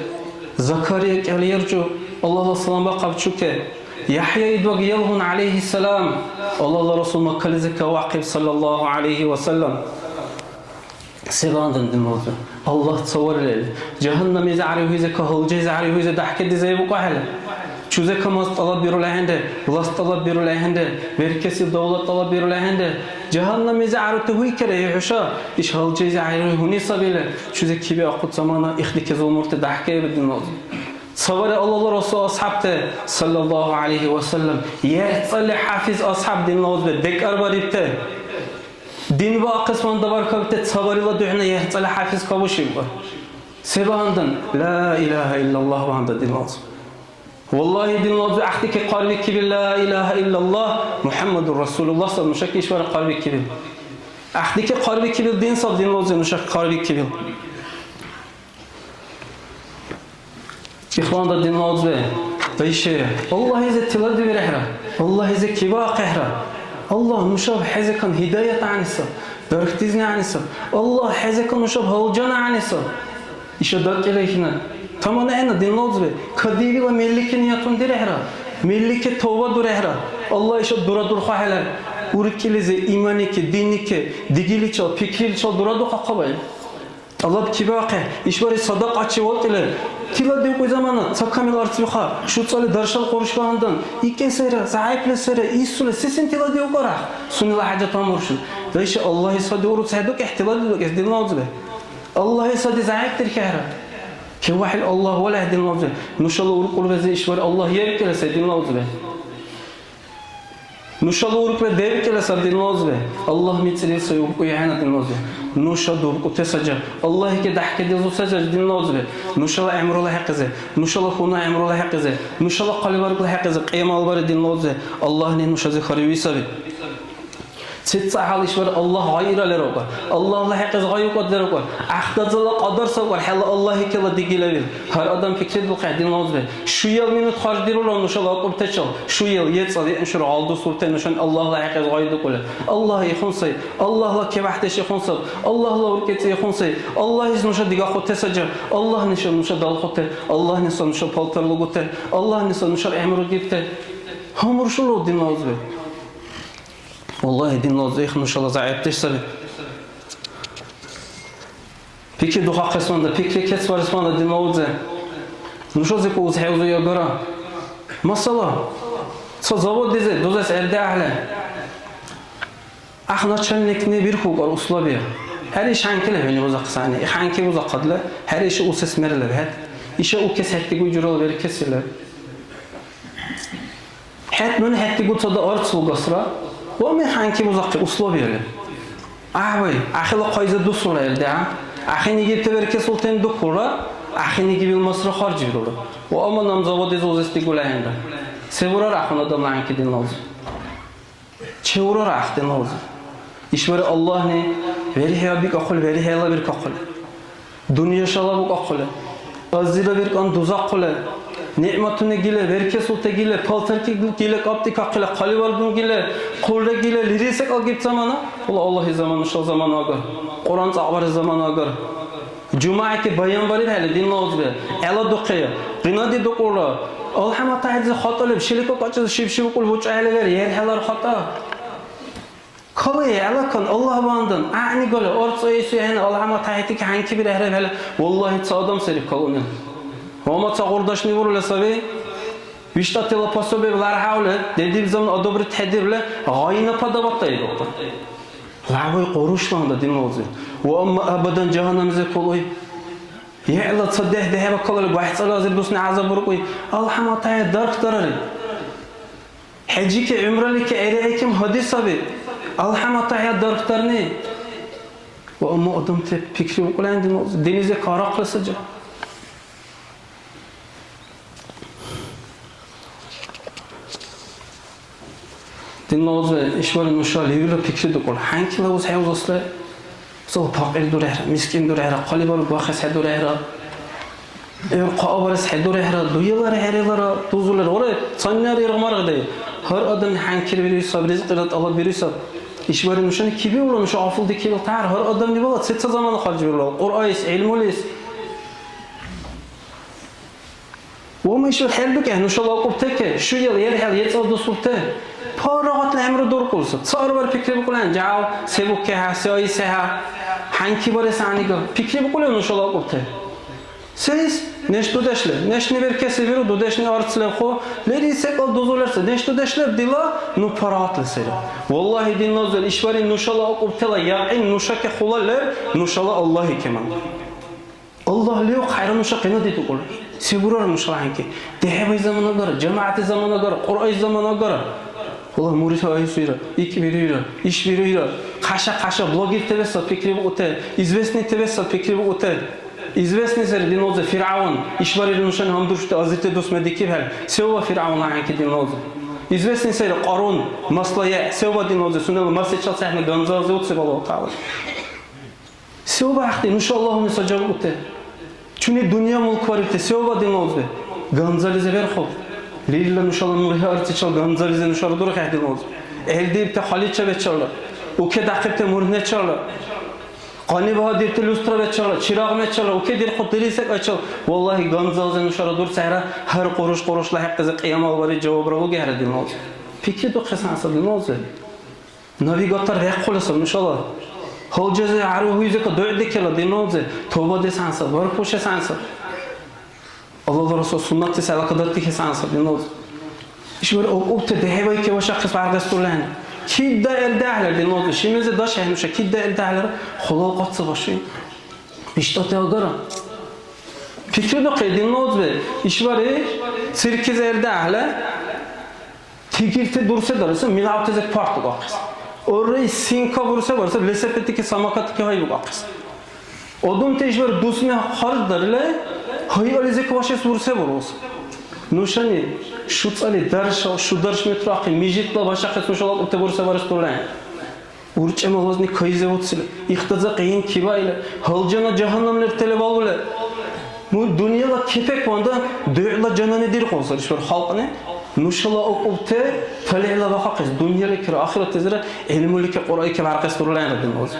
Закария кӀел ярчу, Аллагьла салам бахъаб чуке. ЯхӀъя идбаг ялгъун, гӀялайхиссалам, Аллагьла Расул Маккализи кавахъиб, саллаллаху гӀялайхи ва саллям. Се багьандан, динлази? Аллагь ца варили, жагьаннамлизи гӀярихӀуйзи, кагьалжейзи гӀярихӀуйзи дяхӀкедизайбукӀахӀели, чузека мас тӀалаббирули ахӀенри, власть тӀалаббирули ахӀенри, беркеси давла тӀалаббирули ахӀенри, жагьаннамлизи гӀярути гьуйкара, хӀуша иш гьалжейзи гӀярихӀуни сабили, чузе кибиахъути замана ихди кезул мурти дяхӀкаири, динлази. Цавари Аллагьла Расул асхӀябти, саллаллаху гӀялайхи ва саллям, ерцӀали хӀяфиз асхӀяб, динлази, декӀарбарибти. Дин баахъес ванда баркалте, ца барила духӀна ехцӀали хӀяфиз кабушиб. Се багьандан? Ла иляха иллаллагь багьандан, динла узби. Валлагьи, динла узби, гӀяхӀдики хъарбикибил ла иляха иллаллагь МухӀяммадур Расулуллагь саб нушаки ишбархӀи хъарбикибил. ГӀяхӀдики хъарбикибил дин саб, динла узби, нушаки хъарбикибил. Ихванда, динла узби, дайше, Аллагьизи тиладивирехӀра, Аллагьизи кибаахъехӀра. Аллагь нушаб хӀезекан гьидаят гӀягӀнисаб, дархдизни гӀягӀнисаб. Аллагь хӀезекан нушаб гьалжана гӀягӀнисаб. Иша дакӀира ихна. ТаманхӀена, динла узби, кадивила меллики ниятун дирехӀра, меллики тавба дурехӀра. Аллагь ишаб дурадурхъухӀелар. УркӀилизи иманники, динники, дигиличил, пикриличил дурадухъахъабай. ТӀалаб кибаахъи, ишбархӀи садакьачи вакӀили, тиладиукӀуй замана, ца камил арц биха, шуцӀали даршал къуруш багьандан, икӀен сайра, зягӀипли сайра, исули, сисен тиладиукӀара? Сунела хӀяжат гьамурши. Дайша, Аллагьис сади уруц хӀедукӀехӀе, тиладиукӀес, динла узби. Аллагьис сади зягӀипдирхьехӀра. КеввяхӀил Аллагь валехӀе, динла узби. Нушала уркӀулбази ишбархӀи Аллагь еркӀира сай, динла узби. Нушала уркӀби дебкӀила саб, динла узби. Аллагь мицӀирил сай уркӀуй ахӀена, динла узби. Нуша дуркӀути саджа. Аллагьике дяхӀкедилзу саджа, динла узби. Нушала гӀямрула хӀекьизи, нушала хьуна гӀямрула хӀекьизи, нушала хъалибаргла хӀекьизи кьиямалбари, динла узби. Аллагьни нушази хариуи саби. ЦецахӀел ишбар Аллагь гъайра лерукӀар. Аллагьла хӀекьиз гъайукӀад лерукӀар. ГӀяхӀдадзала кьадар савкӀар, хӀела Аллагьикела дигилавил. Гьар адам пикридулхъехӀе, динла узби. Шуял минут харждирула нушала акӀубтачил. Шуял, ецӀал, ецӀаншура гъал дусурте нушани Аллагьла хӀекьиз гъайдукӀули. Аллагь ихун сай. Аллагьла кевяхӀдеш ихун саб. Аллагьла уркӀецӀи ихун сай. Аллагьис нуша дигахъути саджа. Аллагьни ша нуша далхъути. Аллагьни ша нуша палтар лугути. Аллагьни ша нушар гӀямру гибти. Гьамуршулра, динла узби. Валлагьи, динла узби, их нушала зягӀипдеш саби. Пикри духахъес ванда, пикри кецбарес ванда, динла узби. Нушази узхӀейузуй агара. Масала, ца заводлизи дузес гӀердиахӀели, ахъ начальникни бирхьулхъар условия. ХӀера, иш хӀянкила хӀуни бузахъес гӀягӀни, их хӀянки бузахъадли, хӀера, иш усес мер леб хӀед. Иша укес хӀед дигуй журала беркеси леб. ХӀед нуни хӀед дигуцада арц лугасра, ва мер хӀянки бузахъи условияли. ГӀяхӀвай, ахила хъайза дусулра илди, а? АхӀен игибти беркесултани дукулра, ахӀен игибил масра харжбирулра. Ва амма наб заводлизи узес дигули ахӀенра. Се бурара ахъун адамла хӀянки, динла узби? Чеврара ахъ, динла узби. ИшбархӀи Аллагьни верхӀе абикахъули, верхӀела биркахъули. Дунъя шалабукахъули. Азира биркӀан дузахъули. НигӀматуни гили, веркесулти гили, палтарти гили, кӀапӀдикахъили, хъалибаргуни гили, хъулри гили, лерил секӀал гиб замана. Валлагь, Аллагьи замана, шал замана агар. Кьуръан цӀакьбарес замана агар. ЖумягӀти баянбарибхӀели, динла узби, гӀеладухъи, къинади дукӀулра. АлхӀяматахӀедизи хатӀа леб, шилика кьачӀизи шиб-шиб укӀули бучӀахӀели вер, ерхӀелар хатӀа. Кали, гӀелакан, Аллагь бандан, гӀягӀнигали, арц айсу ахӀен, АлхӀяматахӀедики хӀянки бирехӀрабхӀели, валлагьи, ца адам сари калуни. Ва ма ца гъурдашни бурули саби, виштӀатила пособие лархӀявли, дедиб замана одобрить хӀедирли, гъайна подавать даиб. Лявай къурушланда, динла узби. Ва амма абадан жагьаннамлизи калуй. ГӀела ца дехӀ дехӀеба калули, бяхӀцӀала азир дусни гӀязаб буркӀуй. АлхӀяматахӀед дархдарари. ХӀяжики, гӀумралики гӀерихӀейким гьади саби. АлхӀяматахӀед дархдарни. Ва амма адамти пикриулхъулани, динла узби, диннизи карахъли саджа. Динла узби, ишбархӀи нуша левилра пикридукӀули, хӀянкила узхӀейузесли, мисал, пакьир дурехӀра, мискин дурехӀра, хъалибарг вахес хӀедурехӀра, гӀур хъа барес хӀедурехӀра, дуялара хӀерелара дузулира. Вара, цаннара иргъмаргъдай, гьар адамли хӀянкир бирули саб, ризкьира тӀалаббирули саб. ИшбархӀи нушани кибиулра, нуша гъафулдикибил тяхӀяр, гьар адамли бала сецад замана харжбирулра, Кьуръайс, гӀилмулис. Ва ма ишбар хӀердукӀехӀе нушала акӀубтаке, шуял ерхӀел ецӀал дусурте. Парагъатла гӀямру дуркӀулса, царвар пикрибикӀулан, жяв, се буккехӀе, се айсехӀе, хӀянки барес гӀягӀнига, пикрибикӀулев нушала акӀубте? Сес? Неш дудешли, нешни беркеси биру, дудешни арц лебху, лерил секӀал дузулерса, неш дудеш леб дила, ну парагъатла сайра. Валлагьи, динла узби, ишбархӀи нушала акӀубтела якьин нушаке хула лер, нушала Аллагьи кеман. Аллагь лев, хайра нуша къинадитӀукӀули. Се бурара нушала хӀянки? ДехӀибай замана агара, жамагӀятти замана агара, Кьуръайс замана агара. Валлагь, мурес гьайсуира, икӀ бируира, иш бируира. Хъаша-хъаша блогерти веса пикрибукӀути, известныйти веса пикрибукӀути. Известный сари, динлази, ФиргӀявн. ИшбархӀира нушани гьандуршути азирти дус медикибхӀели, севва ФиргӀявн ахӀенки, динлази? Известный сари Къарун, масла е, севва, динлази, сунела масичил цахӀна ганзализи уциб Аллагь ТагӀяла. Севва ахъти нуша Аллагьуни саджабукӀути? Чуни дунъя мулкварибти севва, динлази? Ганзализи верху. Лерилра нушала мургьи арцичил ганзализи нушара дурхӀя, динлази. ГӀелдиибти хъалича бечалра, уке дахъибти мургьначалра, къани багьадирти люстра бечалра, чирагъ мечалра, уке дирхъу дили секӀайчил, валлагьи, ганзализи нушара дурцехӀра, гьар къуруш-къурушла хӀекьлизи кьиямал бари жавабра лугехӀра, динлази. Пикридухъес гьанса, динлази. Навигатор вяхъули саби нушала. Гьалжази гӀяру гьуйзика дугӀдикила, динлази, тавбадес гьанса, бархбушес гьанса. Аллагьла Расул суннатти сала кадатдихес гьанса, динлази. ИшбархӀи акӀубти дехӀибайки вашахъес варгъес дулан. Кидда ил дяхӀлар, динлази, шимази дашхӀе нуша, кидда ил дяхӀлар хулал къацци башуй. БиштӀати агара. Пикридухъи, динлази, ишбархӀи циркизи ил дяхӀла. Тигирти дурсе дарес, милавтазир парт угахъес. Орай синка бурсе барес, велосипедтики, самокатики гьайбугахъес. Одумти ишбар дусми харждарили, гьайализи квашес бурсе бурус. Нушани шуцӀали дарша, шударш метрахъи, мижитла башахъес нушала кьутти бурсе барес дурен. УрчӀемалазни кайзевуцили, ихтаза къиян кибаили, гьалжана жагьаннам лертели балули. Ну, дунъяла кепекванда дугӀла жанани диркьу сари ишбар халкьни. Нушала акӀубти талихӀла бахахъес, дунъяликира ахиратлизира гӀилмулики Кьуръайки бяркъес дурулайнира, динлази.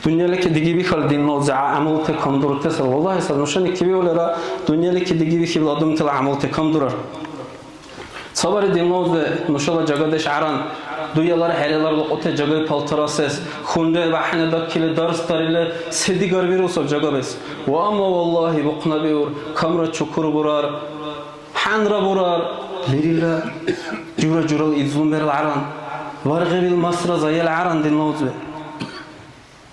Дунъялики диги бихьал, динлази, гӀямулти камдуртесал. Валлагьи, сар нушани кивиулира дунъялики диги бихьибла адамтала гӀямулти камдурар. Цабари, динлази, нушала жагадеш гӀяран, дуялар хӀерелар лукьути жагай палтар асес, хунре бяхӀяна дакили дарс дарили, се-дигар вирусаб жагабес. Ва амма, валлагьи, бухънабиур, камра чукур бурар, хӀянра бурар, лерилра жура-журала излумберла гӀяран, варгъибил масра заяла гӀяран, динлази.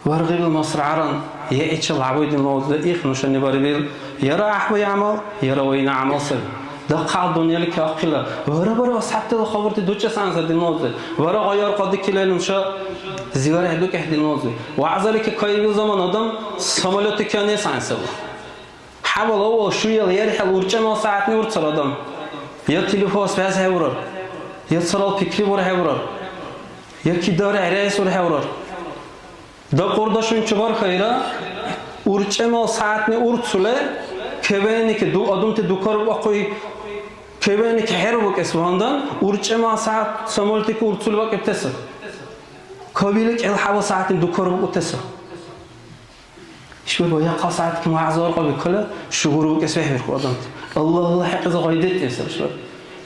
Варгъибил масра гӀяран, яйчил гӀябуй, динлази, их нушани барибил, яра гӀяхӀбай гӀямал, яра вайна гӀямал саби. Дахъал дунъялики ахъила, вара-вара асхӀябтала хабурти дучӀес гӀянса, динлази, вара гъайгьар кадикили нуша зивар хӀедукӀехӀе, динлази. ВягӀзалики кайибил заман адам самолетти кянес гӀянсабу. ХӀябал авал шуял ярихӀел урчӀемал сягӀятни урцар адам. Я телефон связь хӀевурар, я царал пикри бурхӀевурар, я кидар гӀерайс урхӀевурар. Дакьурдашуни чебархайра, урчӀемал сягӀятни урцули, кевенники ду-, адамти дукарбухъахъуй, кевенники хӀербукӀес вандан, урчӀемал сягӀят самолетики урцули бакӀибтеса. Кавили кӀел хӀябал сягӀятни дукарбукӀутеса. Ишбар баягъ сягӀятки магӀза аркьаби кала, шугурбукӀес бехӀбирхьу адамти. Аллагьла хӀекьлизи гъайдетиэсра ишбар.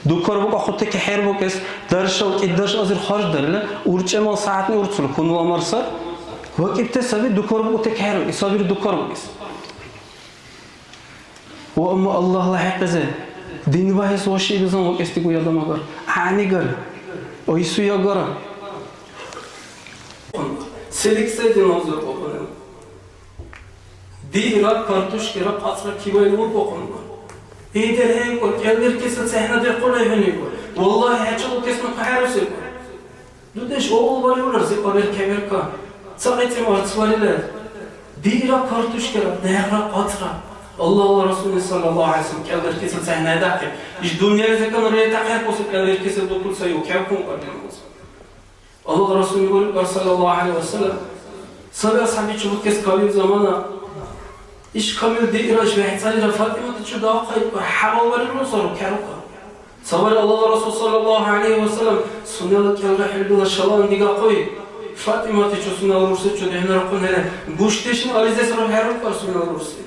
ДукарбукӀахъутики хӀербукӀес, даршал кӀидарш азир харждарили, урчӀемал сягӀятни урцули хьунул амар сар. ВакӀибти саби дукарбукӀутики хӀербукӀес, сабир дукарбукӀес. Ва амма Аллагьла хӀекьлизи дин багьес вашиибилзан вакӀес дигуй адам агара. ГӀягӀнигара. Ойсуй агара. Селиксайдин узуркъухъуна. Диъра, картошкара, кьацӀра кивайли уркӀухъунра. Эгер хӀейкӀур, кӀелбиркеса цехӀнадирхъули хӀуникӀур. Валлагь, хӀечил укесну хъахӀерусиркур. Дудеш, овал бариулра, зикьа беркеверка. Ца кьицӀим арц барилар. Диъра, картошкара, дягӀра, кьацӀра. Аллагьла Расулли саллаллаху гӀалайхи ва саллям кӀелбиркеса цехӀнадяхъиб. Иш дунъялизиркан ретахъхӀеркуси кӀелбиркеса дукули сай, укехӀкун кьарбиркуси. Аллагьла Расулли буриб, саллаллаху гӀалайхи ва саллям, саби асхӀябичи букес кавил замана, иш камил диъра, иш вегӀцӀалира ФатӀиматачи даахъа, ибкьар, хӀябал бариру сару, кярукьа. Цавар Аллагьла Расул, саллаллаху гӀалайхи ва саллям, сунела кӀелра хӀулбила шалан дигахъуй, ФатӀиматачи сунела рурсичи дехӀнарахъунхӀели, гушдешни ализес рухӀерукьар сунела рурси.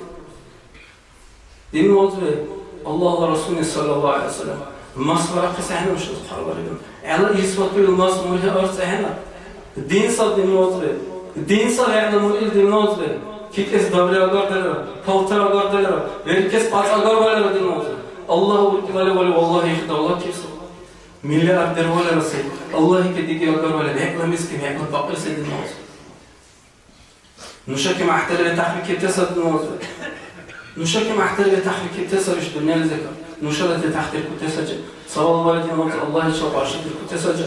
Динна узби, Аллагьла Расулни, саллаллаху гӀалайхи ва саллям, мас варахъес ахӀен нушаз хъарбариб. ГӀела ил сипатуил мас мургьи арц ахӀенар. Дин саб, динна узби. Дин саб гӀягӀнамур ил, динна узби. КикӀес дабри агардалира, палтар агардалира, беркес кьацӀ агарвалира, динна узби. Аллагь уркӀилали вали, валлагь, их давлачи саб. Миллиардер валира сай. Аллагьике диги агарвали, бегӀла мискин, бегӀла пакьир сай, динна узби. Нуша кемахтали ветахъбикибти саби, динна узби. Нуша кемахтали ветахъбикибти саби иш дунъялизирра. Нушала детахъдиркути сари. Савал бариб, динна узби, Аллагьичил къаршидиркути сари.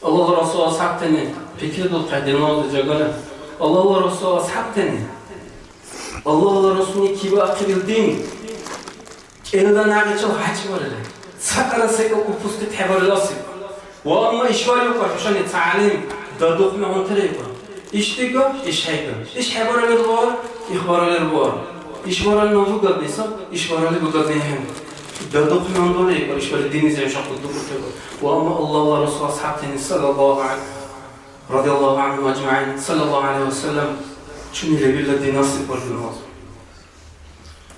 Аллагьла Расул асхӀябтани пикридулхъая, динна узби, жагали. Аллагьла Расул асхӀябтани, Аллагьла Расулни кибаахъибил дин, кӀелра нагъичил гьачибарили, цаъра секӀал упустить хӀебарили асиб. Ва амма ишбархӀи укӀар хӀушани ца гӀялим дадухъуни гьунтира икӀар. Иш дига, иш хӀейга. Иш хӀебаралил буар, их баралил буар. Иш баралил ну дугадни саб, иш баралил дугадни ахӀен. Дадухъуни гьундули икӀар, иш баралил диннизи хӀуша хъули дукӀутигу. Ва амма Аллагьла Расул асхӀябтани, саллаллаху гӀалайхи, радияллаху гӀанхум аджмагӀин, саллаллаху гӀалайхи ва саллям, чуни лебилла дин асиб баралил буар.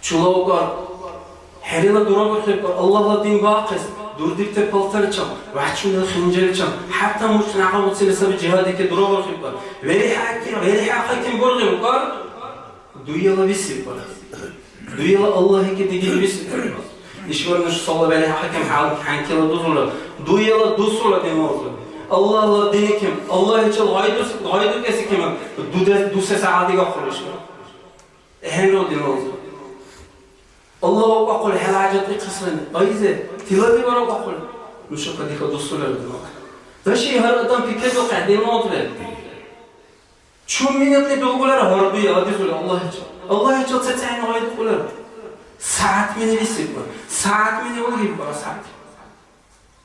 Чула укӀар, хӀерила дурабурхибкӀар, Аллагьла дин баахъес, дурдибти палтарчам, вяхӀчунила хинжалчам, хӀятта мурт някъбуцили саби жигьадике дурабурхибкӀар. ВерихӀехӀе-, верихӀехӀе кин бургъи укӀар, дуяла висибкӀар. Дуяла Аллагьике дигили висибкӀар. Ишбар нуша сала верихӀехӀе кин хӀял-, хӀянкила дузула, дуяла дусула, динна узби. Аллагьла динике, Аллагьичил гъайдус-, гъайдукӀеси кин, дуде-, дусес гӀядигахъули ишбар. АхӀенру, динна узби. Аллагь акӀахъули хӀела хӀяжат ихъесрани. Айзе, тиладибар акӀахъули. Нуша кадихьа дусулара, динна узби. Даши, гьар адам пикридухъя, динна узби. Чум минутли дулгулара гьар дуя адизули Аллагьичил. Аллагьичил ца-, цаэни гъайдикӀулара. СягӀят мини висиб, сягӀят мини улгиб, сягӀят.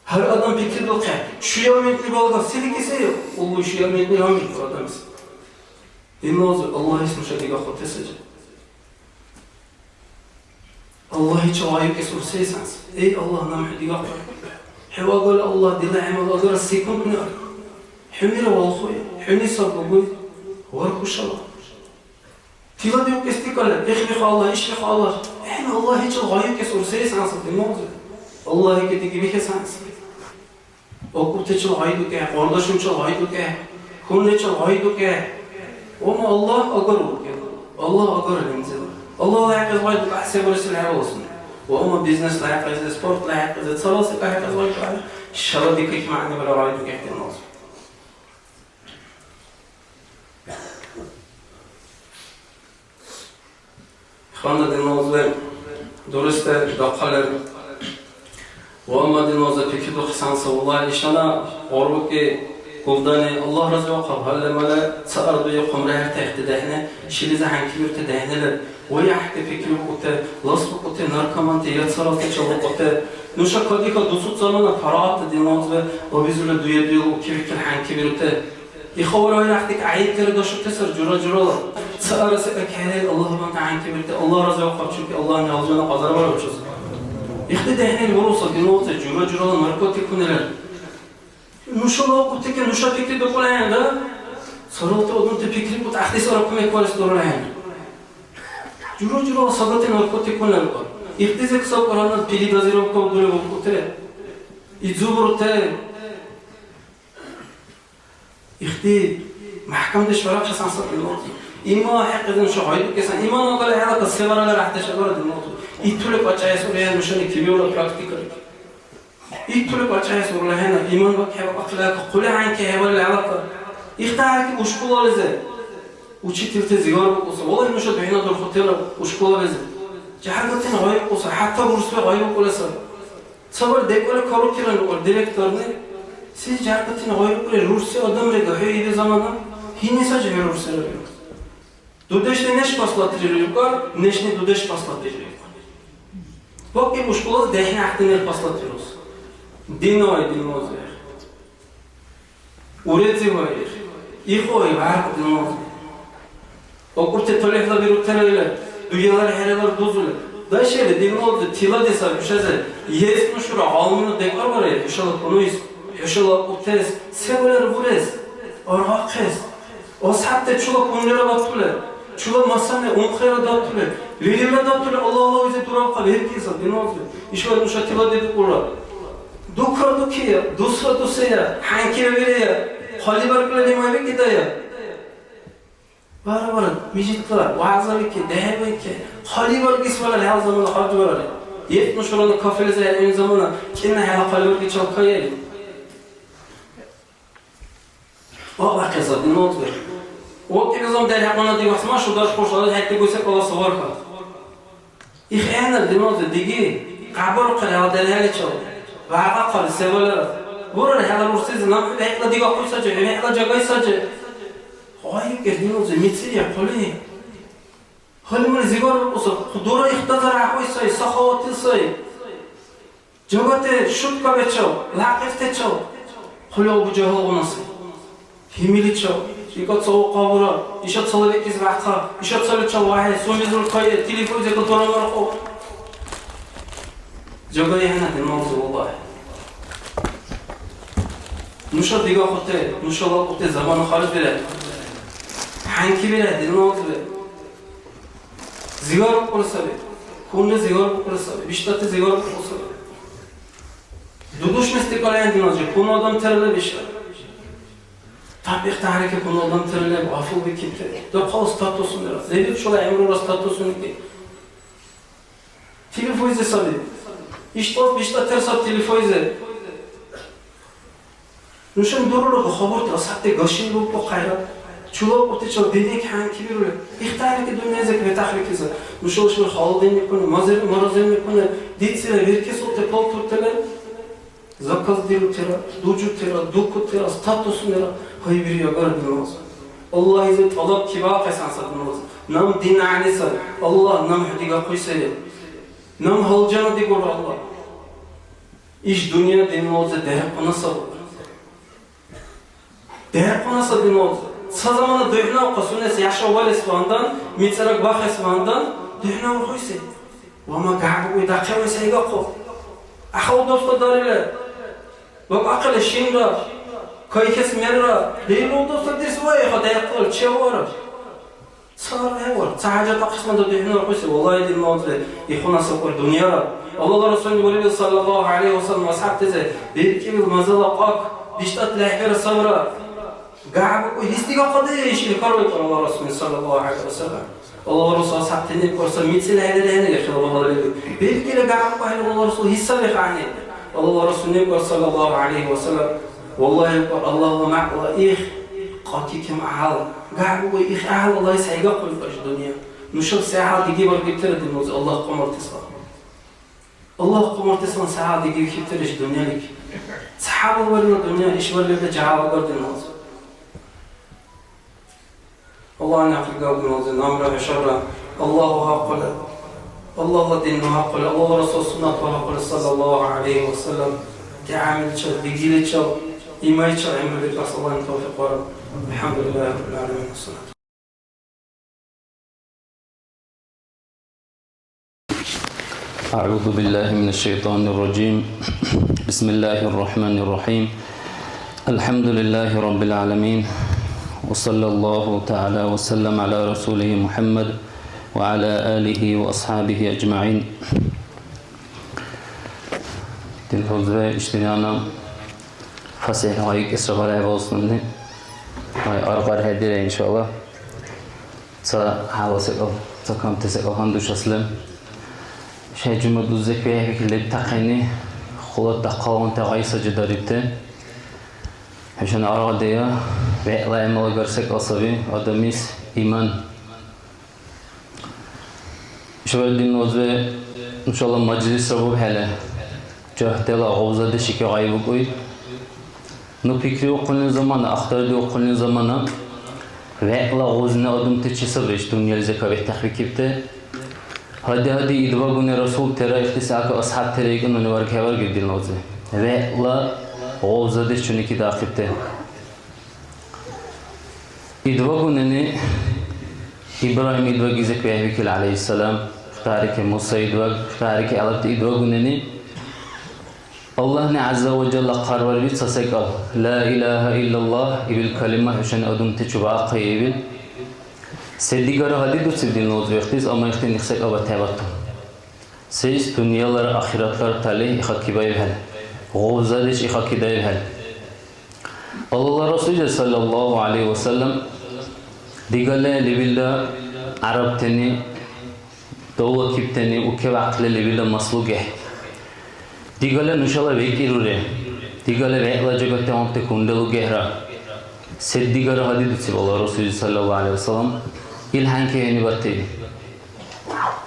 Гьар адам пикридухъя, шуя минутли балга се дикиси? Уллуй шуя минутли гьанбиркур адамис. Динна узби, Аллагьис нуша дигахъути сари. Аллагьичил гъайукӀес урсейсанс. Эй, Аллагь, наб хӀу дигахъур. ХӀу агали, Аллагь, дила гӀямал агара секундна. ХӀунира валхуй, хӀуни сабабуй, вархушала. ТиладиубкӀес дикӀали, ихбихьу Аллагь, ишбихьу Аллагь. ГӀе, Аллагьичил гъайукӀес урсейс гӀясиб, динна узби. Аллагьике диги бихьес гӀясиб. АкӀубтачил гъайдукӀе, къардашуначил гъайдукӀе, хьунрачил гъайдукӀе. Амма Аллагь агарваркӀи. Аллагь агара лимзила. Аллагьла хӀякьлис гъайдукӀахӀе се баресил хӀебалусни. Ва амма бизнесла хӀякьлизи, спортла хӀякьлизи, цалал секӀал хӀякьлис гъайдукӀахӀе, шала дикахъи мягӀнибала гъайдукӀехӀе, динна узби. Ихванна, динна узби, дурусти дахъал лер. Ва амма, динна узби, пикридухъес гӀясиб, валлагь, ишала гӀурбуки, гулдани, Аллагь разивухъаб, гьалли-мали ца ардуи хъумрехӀерти ихти дехӀни, шилизи хӀянкибирути дехӀни лер. Ва гӀяхӀти пикрибукӀути, ласбукӀути, наркоманти, я царалтачил букӀути. Нуша кадихьа дусути замана паргъатти, динна узби, ва бизули дуя-дуяла укибикили хӀянкибирути. Ихавра вирахъти гӀяйибтира дашути сар жура-журала. Ца ара секӀа кайрил Аллагьман гӀянкибирти, Аллагь разивухъаб чуки, Аллагьни алжана кьадарбараб чус. Ихти дехӀнили буруса, динна узби, жура-журала наркотикуни лер. Нушала акӀубтике нуша пикридухъули ахӀенра, царалти адамти пикрибут гӀяхӀти сара кумекбарес дурулехӀе. Жура-журала сагати наркотикуни лер. Ихтизи саб къаргьана передозировка дуриб букӀутири. Идзубурти. Ихти мяхӀкамдеш барахъес гӀясиб, динна узби. Иман хӀекьлизан нуша гъайдукӀесан, иман агали гьалакка се баралра гӀяхӀдеш агара, динна узби. Итули пачаяс урехӀе нушани кимиула практикалики. Итули пачаяс урлахӀена, иман бакӀхӀебакӀахъили, хъули хӀянки хӀебарили гьалакка. Ихтарки ушкулализи учительти зигарбукӀуса. Валлагь, нуша духӀнадурхутира ушкулализи. ЖагьхӀялтани гъайбукӀуса, хӀятта рурсби гъайбукӀули саби. Цабар декӀули карукира нукьар директорни. Се жагьхӀялтани гъайбукӀули, рурси адам рига хӀу или замана, гьини сари хӀу рурсира рига. Дудешли неш паслатири риркьар, нешни дудеш паслатири риркьар. ВакӀиб ушкулас дехӀни гӀяхӀти мер паслатирус. Динавай, динна узби. Уреци ваир. Ихъуй, гӀяркь, динна узби. АкӀубти талихӀла бирутира или, дуялар хӀерелар дузули. Дашили, динна узби, тилади саби хӀушази. Ес нушара гӀялмуна декӀарбарая, хӀушала хьунуйс, хӀушала акӀубтес, се валар бурес, аргъахъес. АсхӀябти чула хьунрира батули, чула масани унхърира датули, лерилра датули Аллагьла узи дурабухъа беркӀиса, динна узби. Ишбар нуша тиладидикӀулра. Дукра дукия, дусра дусая, хӀянкира вирая, хъалибаргла лимай викӀидая. Бара-бара, мижитла, вягӀза вики, дехӀе вики, хъалибаргис валар хӀял замана харжбарали. Ит нушарана кафелизи хӀеръин замана, кӀинна хӀела хъалибаргичил кайэли. Вагьахъес, динна узби. ВакӀибизан дерхӀехъуна дигахъуси машгьурдарес хӀушала хӀед дигуси кьалас вархьа. ИхӀенар диназир диги, хъябарухъи гьала дерхӀеличил, вягӀдахъали се валара. Бурар хӀела рурсизи, наб хӀу бегӀла дигахъуй саджи, хӀу бегӀла жагай саджи. ГъайикӀир диназир мицӀирия хъули. Гьалимали зигарбикӀуса, хъу дура ихтазар гӀяхӀвай сай, сахаватли сай. Жагати шуткабечил, лякьиртачил хъулиубу жагьилгъунаси. Гьимиличил, икӀа ца укъа бура, иша цала бикӀис бяхъа, иша цаличил вяхӀи, сунезур кайи, телефонзекӀа дурамархъу. Жагали гьанна дималзи, валлагь. Нуша дигахъути, нушала кьути замана харжбирехӀе. ХӀянкибирехӀе диназир. ЗигарбикӀули саби, хьунри зигарбикӀули саби, биштӀати зигарбикӀули саби. Дудушмес декӀархӀен диназир, хьунул адам тера леб иша. Табихъ тяхӀярики хьунул адам тера леб, гъафулбикибти. Дахъал статусунира. Лебил чула гӀямрура статусуники. Телефойзи саби. ИштӀа, биштӀатер саб телефойзи. Нушани дурулра хабурти асхӀябти гашин лукӀухъайра, чула кьутӀичил дедек хӀянкибирули, ихтарики дунъязик ветахъбикибси. Нушала шура холодильникуни, мазер-, морозильникуни дицира, виркесулти палтуртала заказ дирутира, дучутира, дукутира, статусунира гьайбири агара диназир. Аллагьизи тӀалаб кибаахъес гьанса диназир. Наб дин гӀягӀниса, Аллагь, наб хӀу дигахъуй сайри. Наб гьалжана дигулра, Аллагь. Иш дунъя динлази дерхъуна сабур. Дерхъуна саби наб. Ца замана духӀнаухъа сунес яшаввалес вандан, мицӀираг бахес вандан, духӀнаурхуси. Ва ма гягӀбукӀуй дахъеван сайгахъу. Ахъа удобство дарили. Ва бахъали шинра, кайхес мерра, лерил удобство дирси ва иха дяхъал чевара. ЦархӀевар, ца хӀяжат ахъисмада духӀнарахъуси, валлагь, динна узби, ихуна сабур дунъяра. Аллагьла Расулни бурибил, саллаллаху гӀялайхи ва саллям, асхӀябтази, белкӀибил мазала къак, биштӀати лехӀбира сабра. ГягӀбукӀуй, гьис дигахъади ишили хьарбаиб Аллагьла Расулни, саллаллаху гӀялайхи ва саллям. Аллагьла Расул асхӀябтани барса мицӀирхӀели рехӀнили хила багьалаби. БелкӀира гягӀбукӀухӀели Аллагьла Расул гьис саби хӀяни? Аллагьла Расулни бар, саллаллаху гӀялайхи ва саллям, валлагь, бар Аллагьла мякьла их къаки кем гӀял. ГягӀбукӀуй, их гӀял Аллагьис хӀейгахъули иш дунъя. Нушаб се гӀял диги баргибтира динлази Аллагь хъумартесла. Аллагь хъумартесла се гӀял диги вихибтира иш дунъялик. Ца гӀял барила дунъя, иш барили жагьал агар динлази. Аллагьни ахъри гав динлази, набра хӀушабра Аллагьу гьакъули, Аллагьла динну гьакъули, Аллагьла Расул суннату гьакъули, саллаллаху гӀялайхи ва саллям, дигӀямиличил, дигиличил, имайчил гӀямру биркьас Аллагьни тавфикь вара. АлхӀямдулиллагьи раббил гӀаламин. Ассалату. أعوذ بالله من الشيطان الرجيم. بسم الله الرحمن الرحيم. الحمد لله رب العالمين. وصلى الله تعالى وسلم على رسوله محمد وعلى آله وأصحابه أجمعين. Динлази, ишдинана фасихӀ гъайикӀесра бархӀебалуслуни. Гъай аргъар хӀедира, иншалла. Ца гьала секӀал, ца камти секӀал гьандушасли. Шайжумадузек бехӀбихьили лебтахъени, хъула дахъалгъунти гъай саджидарибти. ХӀушани аргъадая, вегӀла гӀямал агар секӀал саби, адамис иман. Ишаб динна узби, нушала мажлисра бубхӀели, жагьтала гъовзадешики гъайбукӀуй. Ну пикриухъунни замана, ахтардиухъунни замана, вегӀла гъузни адамти чи сабри иш дунъялизи кабихьтахъбикибти? Гьади-гьади, идбагуни Расул тера, ихтис ака асхӀяб тера икӀи нуни варгхӀеваргив динна узби? ВегӀла гъовзадеш чуни кидаахъибти? Идбагунани Ибрагьим идбаг изек бехӀбикили, гӀялайхиссалам, хтарики Муса идбаг, хтарики гӀелабти идбагунани Аллагьни ГӀязза ва Жалла хъарбариб ца секӀал, ла илагьа иллаллагь ибил калима хӀушани адамти чебаахъи ибил. Се-дигара гьади дуциб динна узби ихтис, амма ихтин их секӀал батхӀебату. Сес дунъялара ахиратлара талихӀ ихакибаибхӀели, гъовзадеш ихакидаибхӀели. Аллагьла Расулли, саллаллаху гӀялайхи ва саллям, дигалли лебилра гӀярабтани, давлакибтани укебяхъили лебилра мас лугехӀе. Дигалли нушала векӀируре. Дигалли вегӀла жагатигъунти кунра лугехӀра. Се-дигара гьади дуциб Аллагьла Расулли саллаллаху гӀалайхи ва саллям, ил хӀянки гьаниб батири.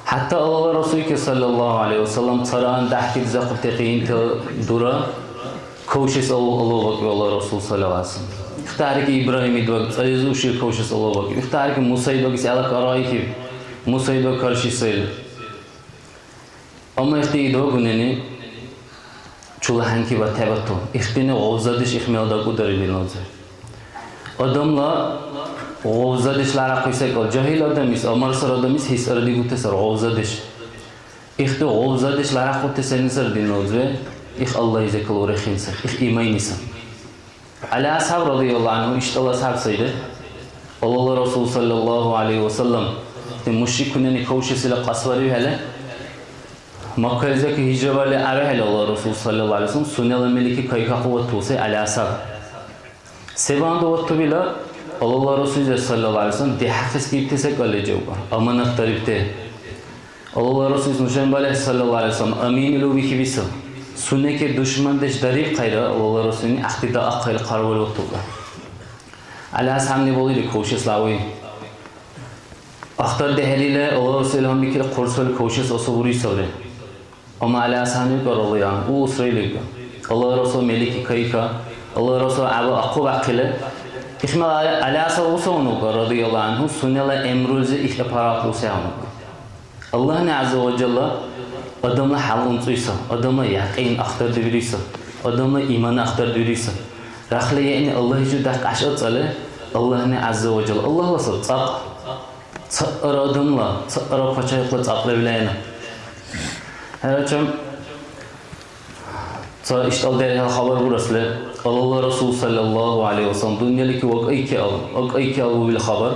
ХӀятта Аллагьла Расулки саллаллаху гӀалайхи ва саллям цараан дяхӀкидизахъубти къиинтала дура кавшес Аллагь, Аллагь бакӀиб Аллагьла Расул саллаллаху гӀалайхи ва саллям. Ихтарики Ибрагьим идбаг цӀализи ушили кавшес Аллагь бакӀиб. Ихтарики Муса идбагис гӀела кара айкиб. Муса идбаг карши сайли. Амма ихди идбагунани чула хӀянки батхӀебату. Ихдини гъабзадеш ихмял дакӀударили нузи. Адамла гъабзадеш ларахъуй секӀал, жагьил адамис, амарсар адамис гьисара дигути сар гъабзадеш. Ихди гъабзадеш ларахъути сенисар динназиб, их Аллагьизи калурехин сар, их имайни сар. ГӀяли асхӀяб радияллаху анху иштӀал асхӀяб сайри. Аллагьла Расул саллаллаху гӀалайхи ва саллям, ити мушрикунани кавшесила кьасварибхӀели, Маккализирти гьижра барили арахӀели Аллагьла Расул саллаллаху гӀалайхи ва саллям сунела мелики кайкахъу ватуси ГӀяли асхӀяб. Се багьандан ватубила Аллагьла Расулизи саллаллаху гӀалайхи ва саллям дяхӀяхъес гибти секӀалли жевкар, аманатдарибти. Аллагьла Расулис нушани балес, саллаллаху гӀалайхи ва саллям, амин или убихьибиса. Сунеке душмандеш дарибхъайра, Аллагьла Расулни гӀяхӀти даахъайли хъарвариб ватурра. ГӀяли асхӀябни балули кавшес лявли. АхтардехӀелила Аллагьла Расул илгьамбикили хъурсули кавшес асубури сабри. Амма ГӀяли асхӀябни викӀар, Аллагь, у усра или викӀар. Аллагьла Расул мелики кайка, Аллагьла Расул гӀяба ахъубяхъили. Ихмял ГӀяли асхӀяб усавну викӀар, радияллаху анху, сунела гӀямрулизи их аппарат усягӀну викӀар. Аллагьни гӀязза ва жалла адамла хӀял умцӀуйса, адамла якьин ахтардибириса, адамла иман ахтардибириса. Рахли яъни Аллагьичи дахъ гӀяшацӀали, Аллагьни гӀязза ва жалла, Аллагьла саб цӀакь. Цаъра адамла, цаъра пачалихъла цӀакь левлайна. ХӀерачам, Ца ишдал дерхӀел хабар бурасли, Аллагьла Расул саллаллаху гӀалайхи ва саллям дунъялики вакӀайкиал, вакӀайкиал виубил хабар.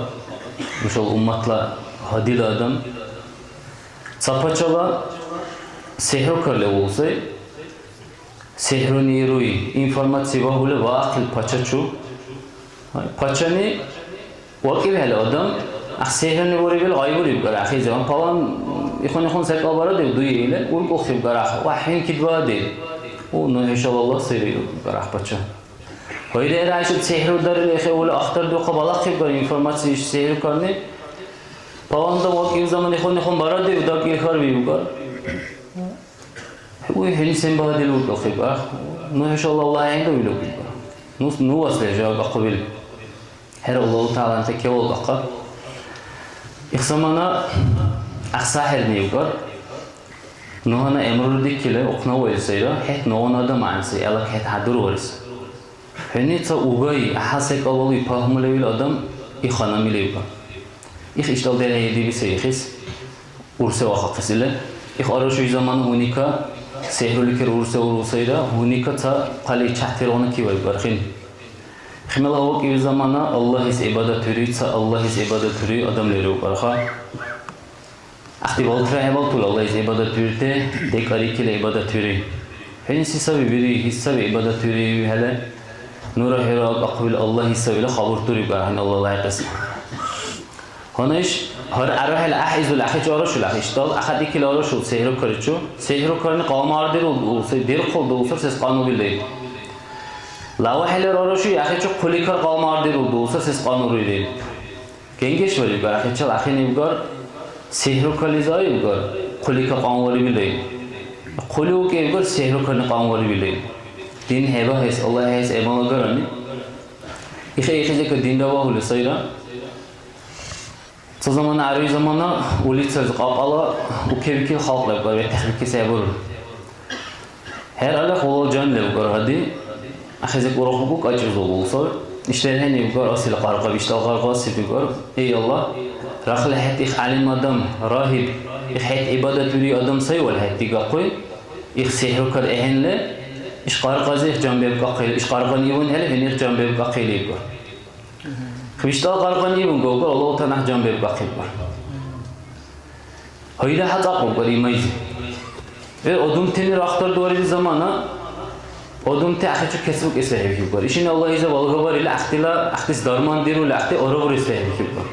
Нушала умматла гьадила адам. Ца пачала сихӀрукар левулси, сихӀруни ируй, информация багьули ва ахъил пачачу. Пачани ВакӀибхӀели адам, ахъ, сихӀруни бурибил гъайбуриб гарахъи, зегъан палан ихъуни-хъун секӀал барадив дуи или, уркӀухъиб гарахъ, ва хӀин кидбаадил? У, ну хӀушала Аллагь сайри, ил гарахъ пача. Гъайри гӀерайчиб сихӀру дарили хӀевли ахтардухъа балахъиб гар информация иш сихӀрукарни. Паландан вакӀиб заман ихъуни-хъун барадив, дакӀил хьарбиуб гар. Уй, хӀуни сен багьадил уркӀухъиб, а? Ну хӀушала Аллагь гӀяхӀяндавил укиб. Ну, ну васли жаваб ахъубил. ХӀера, Аллагьу ТагӀяланти кевалкӀахъа. Их замана ахъ сахӀирни укар. Ну гьанна гӀямру дикили, ухъна ваил сайра, хӀед нугъун адам гӀягӀниси, гӀелак хӀед хӀядурварес. ХӀуни ца угай, гӀяхӀял секӀал валуй пагьму левил адам, их гьанамили укар. Их ишдал дерхӀе дибиса ихис. Урсе вахахъес или. Их арашуй замана гьуника, сихӀруликир урсе урусайра, гьуника ца хъали чяхӀтиргъуна кивайбархъин. Химела вакӀиби замана Аллагьис гӀибадат вири, ца Аллагьис гӀибадат вири адам леру барха. Ахъти балтра хӀебалтули Аллагьис гӀибадат вирте, декӀарикили гӀибадат вири. ХӀуни се саби бири, се саби гӀибадат вири вихӀели, нура хӀера акӀахъубил Аллагьис сабила хабуртури бархӀин Аллагь лайикьес. Гьанна иш гьар арухӀели гӀяхӀ изули ахӀи чу арашули ахӀи, ишдал ахӀедикили арашул сихӀрукаричу. СихӀрукарни кьалмаардирулра, се дирхъулра, сес кьанулри леб. ЛавахӀелира арашуй ахӀи чу хъуликар кьалмаардирулра, сес кьанулри леб. Генгеш барибгар ахӀи чал ахӀен ибгар, сихӀрукализи ибгар, хъулика кьанвариб леб. Хъули укӀи ибгар, сихӀрукарни кьанвариб леб. Дин хӀебагьес, Аллагь хӀейс гӀебалагарани. Ихе-ихезека динра вагьули сайра. Ца замана, гӀярби замана, улицализи кьакьала укебикили халкь лебкар, ветахъбикес хӀебурули. ХӀера, хӀулал жан лебкар гьади, ахезек урухугу кьакьирзулгул сай. ИшдерхӀе ибкар асила къаркъа, биштӀал къаркъа асибикар. Эй Аллагь, рахли хӀед их гӀялим адам, рагьиб, их хӀед гӀибадат вири адам сайвал хӀед дигахъуй, их сихӀрукар ахӀенли, иш къаркъази их жан бебкӀахъили, иш къаркъани ивунхӀели хӀуни их жан бебкӀахъили ибкар. ВиштӀал къаркъани ибунгавкар, Аллагьу ТагӀяла гьанжам бебкӀахъибкар. Гьайра хӀяцӀахъубкар имайзи. Э, одумтени рахтардуарили замана, одумти ахӀечи кецбукӀес вехӀихьибкар. Ишини Аллагьизи валгабарили, ахтила, ахтис дарман дирули, ахти арабурес вехӀихьибкар.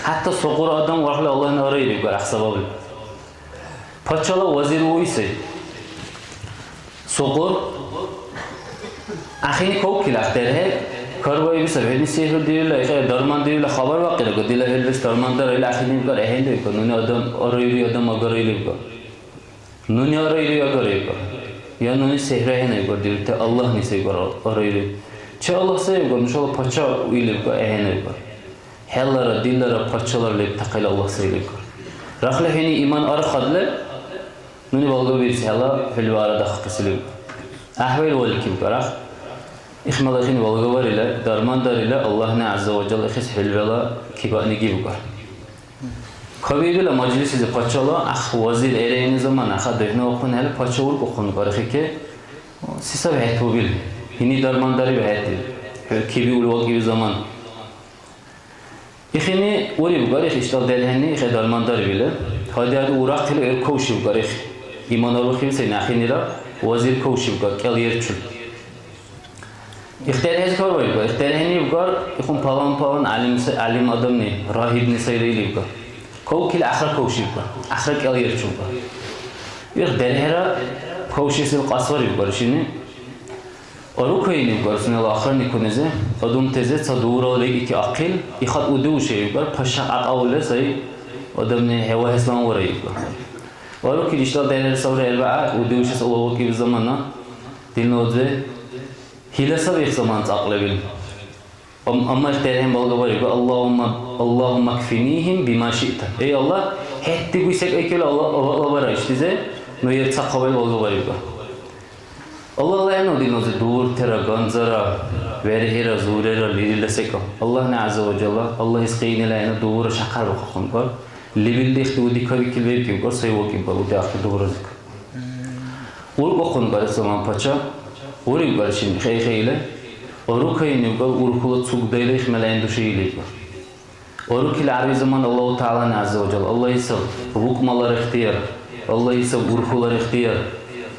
ХӀятта сукъура адам вархли Аллагьни араирибкар, ахъ сабабли. Пачала вазир уи сай. Сукъур. Ахини кавкили ахъ дерхӀе. Карваиби саби, хӀуни сихӀру дирила, ихӀе дарман дирила хабар вакӀирагу, дила хӀулбес дарман дарили ахӀенибгар, ахӀенрибгар, нуни адам арайри, адам агарайрибгар. Нуни арайри, агарайрибгар. Я нуни сихӀру ахӀенайгар дирути, Аллагьни сайгар арайри. Че Аллагь сайгар, нушала пача уилибгар, ахӀенайгар. ХӀелара, дилара пачалар лебтахъили Аллагь сай лебкар. Рахли хӀуни иман архадли, нуни балгабирис хӀела хӀулбара дахъахъеси лебкар. ГӀяхӀвел валикибкар, ах. Ихмала хӀуни балгабарила, дарман дарила, Аллагьни ГӀязза ва Жалла ихис хӀулбала кибаъни гибкар. Кабиибила мажлислизи пачала, ах, вазир эрейни замана, аха, духӀнавахъунхӀели пача уркӀухъун бархике, се саб хӀед убил? Хини дарман дариб хӀед, хӀу кибиули вакӀиби заман. Ихини урибгар, их ишдал делхӀенни ихе дарман дариб или. Гьадиаду урахъили гӀур кавшибгар, их иман арбухиб сай нахинира, вазир кавшибгар, кӀел ерчул. Их дерхӀес карваибгар, их дерхӀенибгар, ихун палан-палан гӀялим се-, гӀялим адамни, рагьибни сайра илибгар. Кавкили ахра кавшибгар, ахра кӀел ерчулгар. Их дерхӀера кавшесил кьасварибгар шини. Арукаинибгар сунела охранникунизи, адамтази ца дурала бекӀики ахъил, ихат удиушаибгар, пашша кьакьавли сай адамни хӀевагьеслан вараибгар. Арукили ишдал дерхӀер савра хӀербаа, удиушес алавакӀиб замана, динна узби, хӀила саби их заман цӀакь лебил. Ам-, амма их дерхӀем балгабарибгар, Аллагьумма, Аллагьумма кфинихим бима шиъта. Эй Аллагь, хӀед дигуй секӀайкили Аллагь авалабара ишдизе, ну ецахъабаил балгабарибгар. Аллагьла гӀяйну динузи дуртира, ганзара, верхӀира, зурира, лерилра секӀал. Аллагьни ГӀязза ва Жалла, Аллагьис къинила гӀяйну дубура шакарбухъахъункӀар, лебилра ихти уди кабикили бебкӀибкӀар, сай вакӀибкӀар, уди ахъти дубуразикар. УркӀухъункӀар заман пача, урибкӀар шин хӀей-хӀейла, арукайнивкӀар урхьула цугдайла их мелгӀен душа илибкӀар. Арукили гӀяруй заман Аллагьу ТагӀялани ГӀязза ва Жалла, Аллагьисав букӀмалар ихтияр, Аллагьисав урхьулар ихтияр,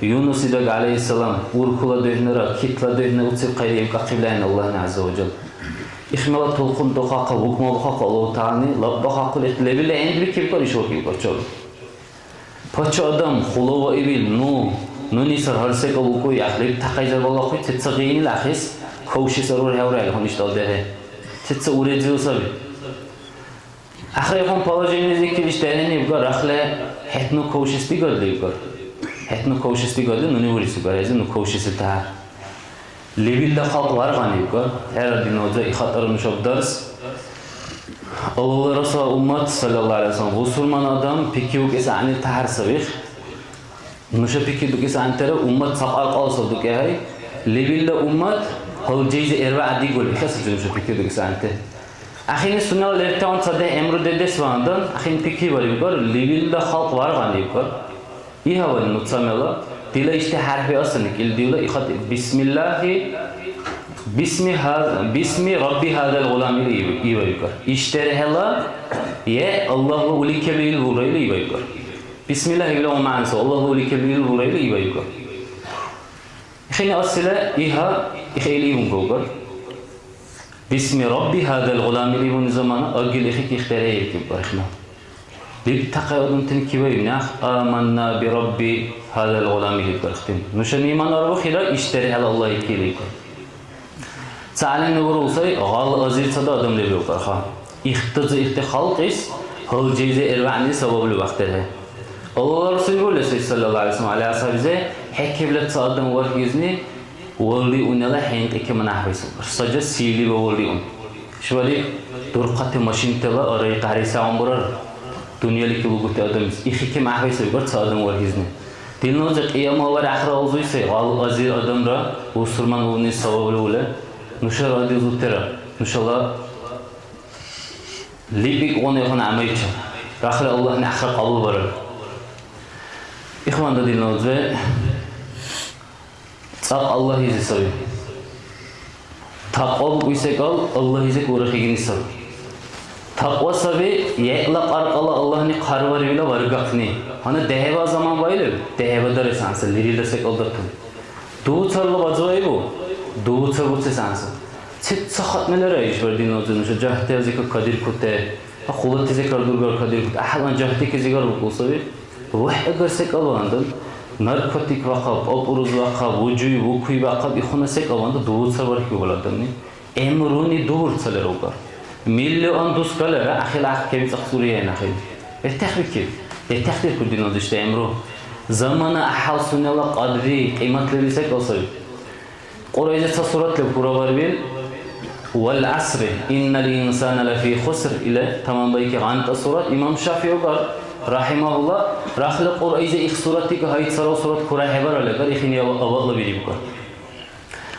Юнус идбаг гӀялайгьиссалам, урхьула духӀнара, китла духӀна уциб хъайри ибкӀахъибли ахӀен Аллагьни ГӀязза ва Жалла. Ихмала толкъун духахъа, букӀма бухахъа Аллагьу ТагӀялани ляббахъахъули, лебилра гӀендибикибкӀар иш вакӀибкӀар чула. Пача адам, хулаваибил, ну, нуни сар гьар секӀал укуй, ахъ лебтахъайзар балахъуй, ца-ца гъинил ахъес кавшес арур хӀеврал, хӀуни ишдал дехӀе. Ца-ца урезил саби. Ахъайхъун положениелизи килиш дехӀенибгар, ахъли хӀед ну кавшес дигадли ибгар. ХӀед ну кавшес дигадли, нуни урицибар, хӀези ну кавшеси тяхӀяр. Лебилра халкь варгъан ибгар. ХӀера, динна узби, ихатӀара нушаб дарс. Аллагьла Расулла уммат, саллаллагьу гӀялайгьи ва саллам, бусурман адам пикриукӀес гӀягӀнил тяхӀяр сабих. Нуша пикридукӀес гӀягӀнитира, уммат ца кьаркьала саб дукӀехӀе. Лебилра уммат гьалжейзи гӀерваъ дигули, ихес саби нуша пикридукӀес гӀягӀнити. Ахини сунела лертаун цадехӀ гӀямру дедес вандан, ахини пикрибарибгар, лебилра халкь варгъан ибгар. Игьаван ну ца мела, дила ишди хӀярхӀби асани, кӀел дила ихъати, бисмиллагьи, бисми гьаз-, бисми Рабби гьазал гъулам или ив-, ивайкар. Иш дерхӀела, е Аллагьла уликебли ил бура или ивайкар. Бисмиллагь ибла мягӀна сай, Аллагьла уликебли ил бура или ивайкар. Ихини асила, игьа, ихӀели ивун кавкар. Бисми Рабби гьазал гъулам или ибуни замана, агил ихик ихтиярхӀейиб бархьна. Лебтахъай адамтани киваиб, нах, аманна би Рабби гьазал гъулам или бархьтин. Нушани иман арбухира, иш дерхӀела Аллагь икили икар. Ца гӀялимли бурул сай, гъал азирцада адам лебиуб барха. Ихтази ихти халкьис, гьалжейзи гӀерваъни сабабли бахтерхӀе. Аллагьла Расул бурили сай, саллаллагьу гӀялайгьи ва саллам, гӀяли асхӀябизе, хӀеккебла ца адам вархьизни, валли унала хӀенкьи кеман гӀяхӀвайсаб. Саджа сили ва валли ун. Швали дурхъати машинтала арай гьарисаун бурар. Дунъялики лугути адамис. Ихи кем гӀяхӀвайсаб ца адам вархьизни. Динна узби, кьиямала бархӀра алзуй сай, гъал азир адамра бусурман улни сабабли ули. Нуша радиузутира. Нушала липикьуни хӀуна гӀямайчи. Рахли Аллагьни ахъра кьабулбарар. Ихванда, динна узби, цӀакь Аллагьизи саби. Такьва букӀуй секӀал Аллагьизи кӀурахигини саби. Такьва саби, гӀекьла кьаркьала Аллагьни хъарварибила варгахъни. Гьанна дехӀеба заман баили, дехӀеба дарес гӀянса, лерилра секӀал датун. Дуцарла базлаибу? Дуцар буцес гӀянса. Ца-ца хатӀмилара ишбар, динна узби, нуша жагьтилизика кадиркути, хулатизикар дургар кадиркути, гӀяхӀлан жагьтикизигар букӀул саби. ВахӀ эгер секӀал вандан, наркотик вахъаб, пӀапӀуруз вахъаб, вужуй, вукуй вахъаб, ихуна секӀал вандан дуцар вархьибал адамни. ГӀямруни дубур цалира укар. Миллион дус калара, ахил гӀяхӀ кебицӀахъес урехӀе нахил. Бетахъбикиб. Бетахъдиркур, динна душла гӀямру. Замана гӀяхӀял сунела кьадри, кьиматлири секӀал саби. Кьуръайза ца сурат леб хурабарибил, «Вал гӀасри, иннал инсана лафи хуср», или таманбайки гъантӀа сурат. Имам ШафигӀи укар, рахӀимагьулла, рахли Кьуръайза их суратти гьайцарал сурат курахӀебаралли, укар, ихини ава-, авалабириб, укар.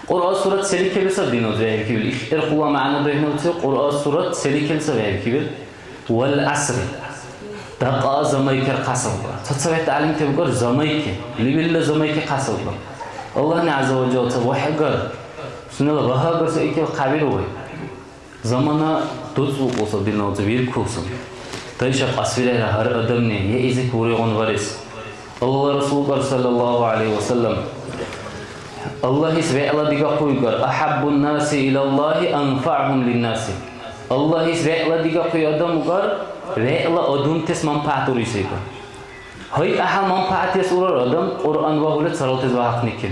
Кьуръа сурат селикили саб, динна дузби, хӀебикибил? Их гӀерхула мягӀна духӀнавци Кьуръа сурат селикили саб хӀебикибил? Вал гӀасри. Дахъал замайкер хасаб. ЦацабехӀ гӀялимтеб укар замайки. Лебилла замайки хасаб. Аллагьни ГӀязза ва Жалла ца вахӀгар, сунела багьагар ца икил хъябиру вай. Замана дуцӀбукьуса, динна узби, виркуса. Дайша кьасвирехӀе гьар адамни, я изик бурегъун варес. Аллагьла Расул укар, саллаллаху гӀялайхи ва саллям, Аллагьис вегӀла дигахъу икар, «Ахаббун наси илаллахи анфагьум линнаси». Аллагьис вегӀла дигахъу адам укар, вегӀла адамтес манпагӀят уриси икар. Гьай, гӀяхӀял манпагӀятес урар адам, Кьуръан вагьули царалтес вагьахъникил.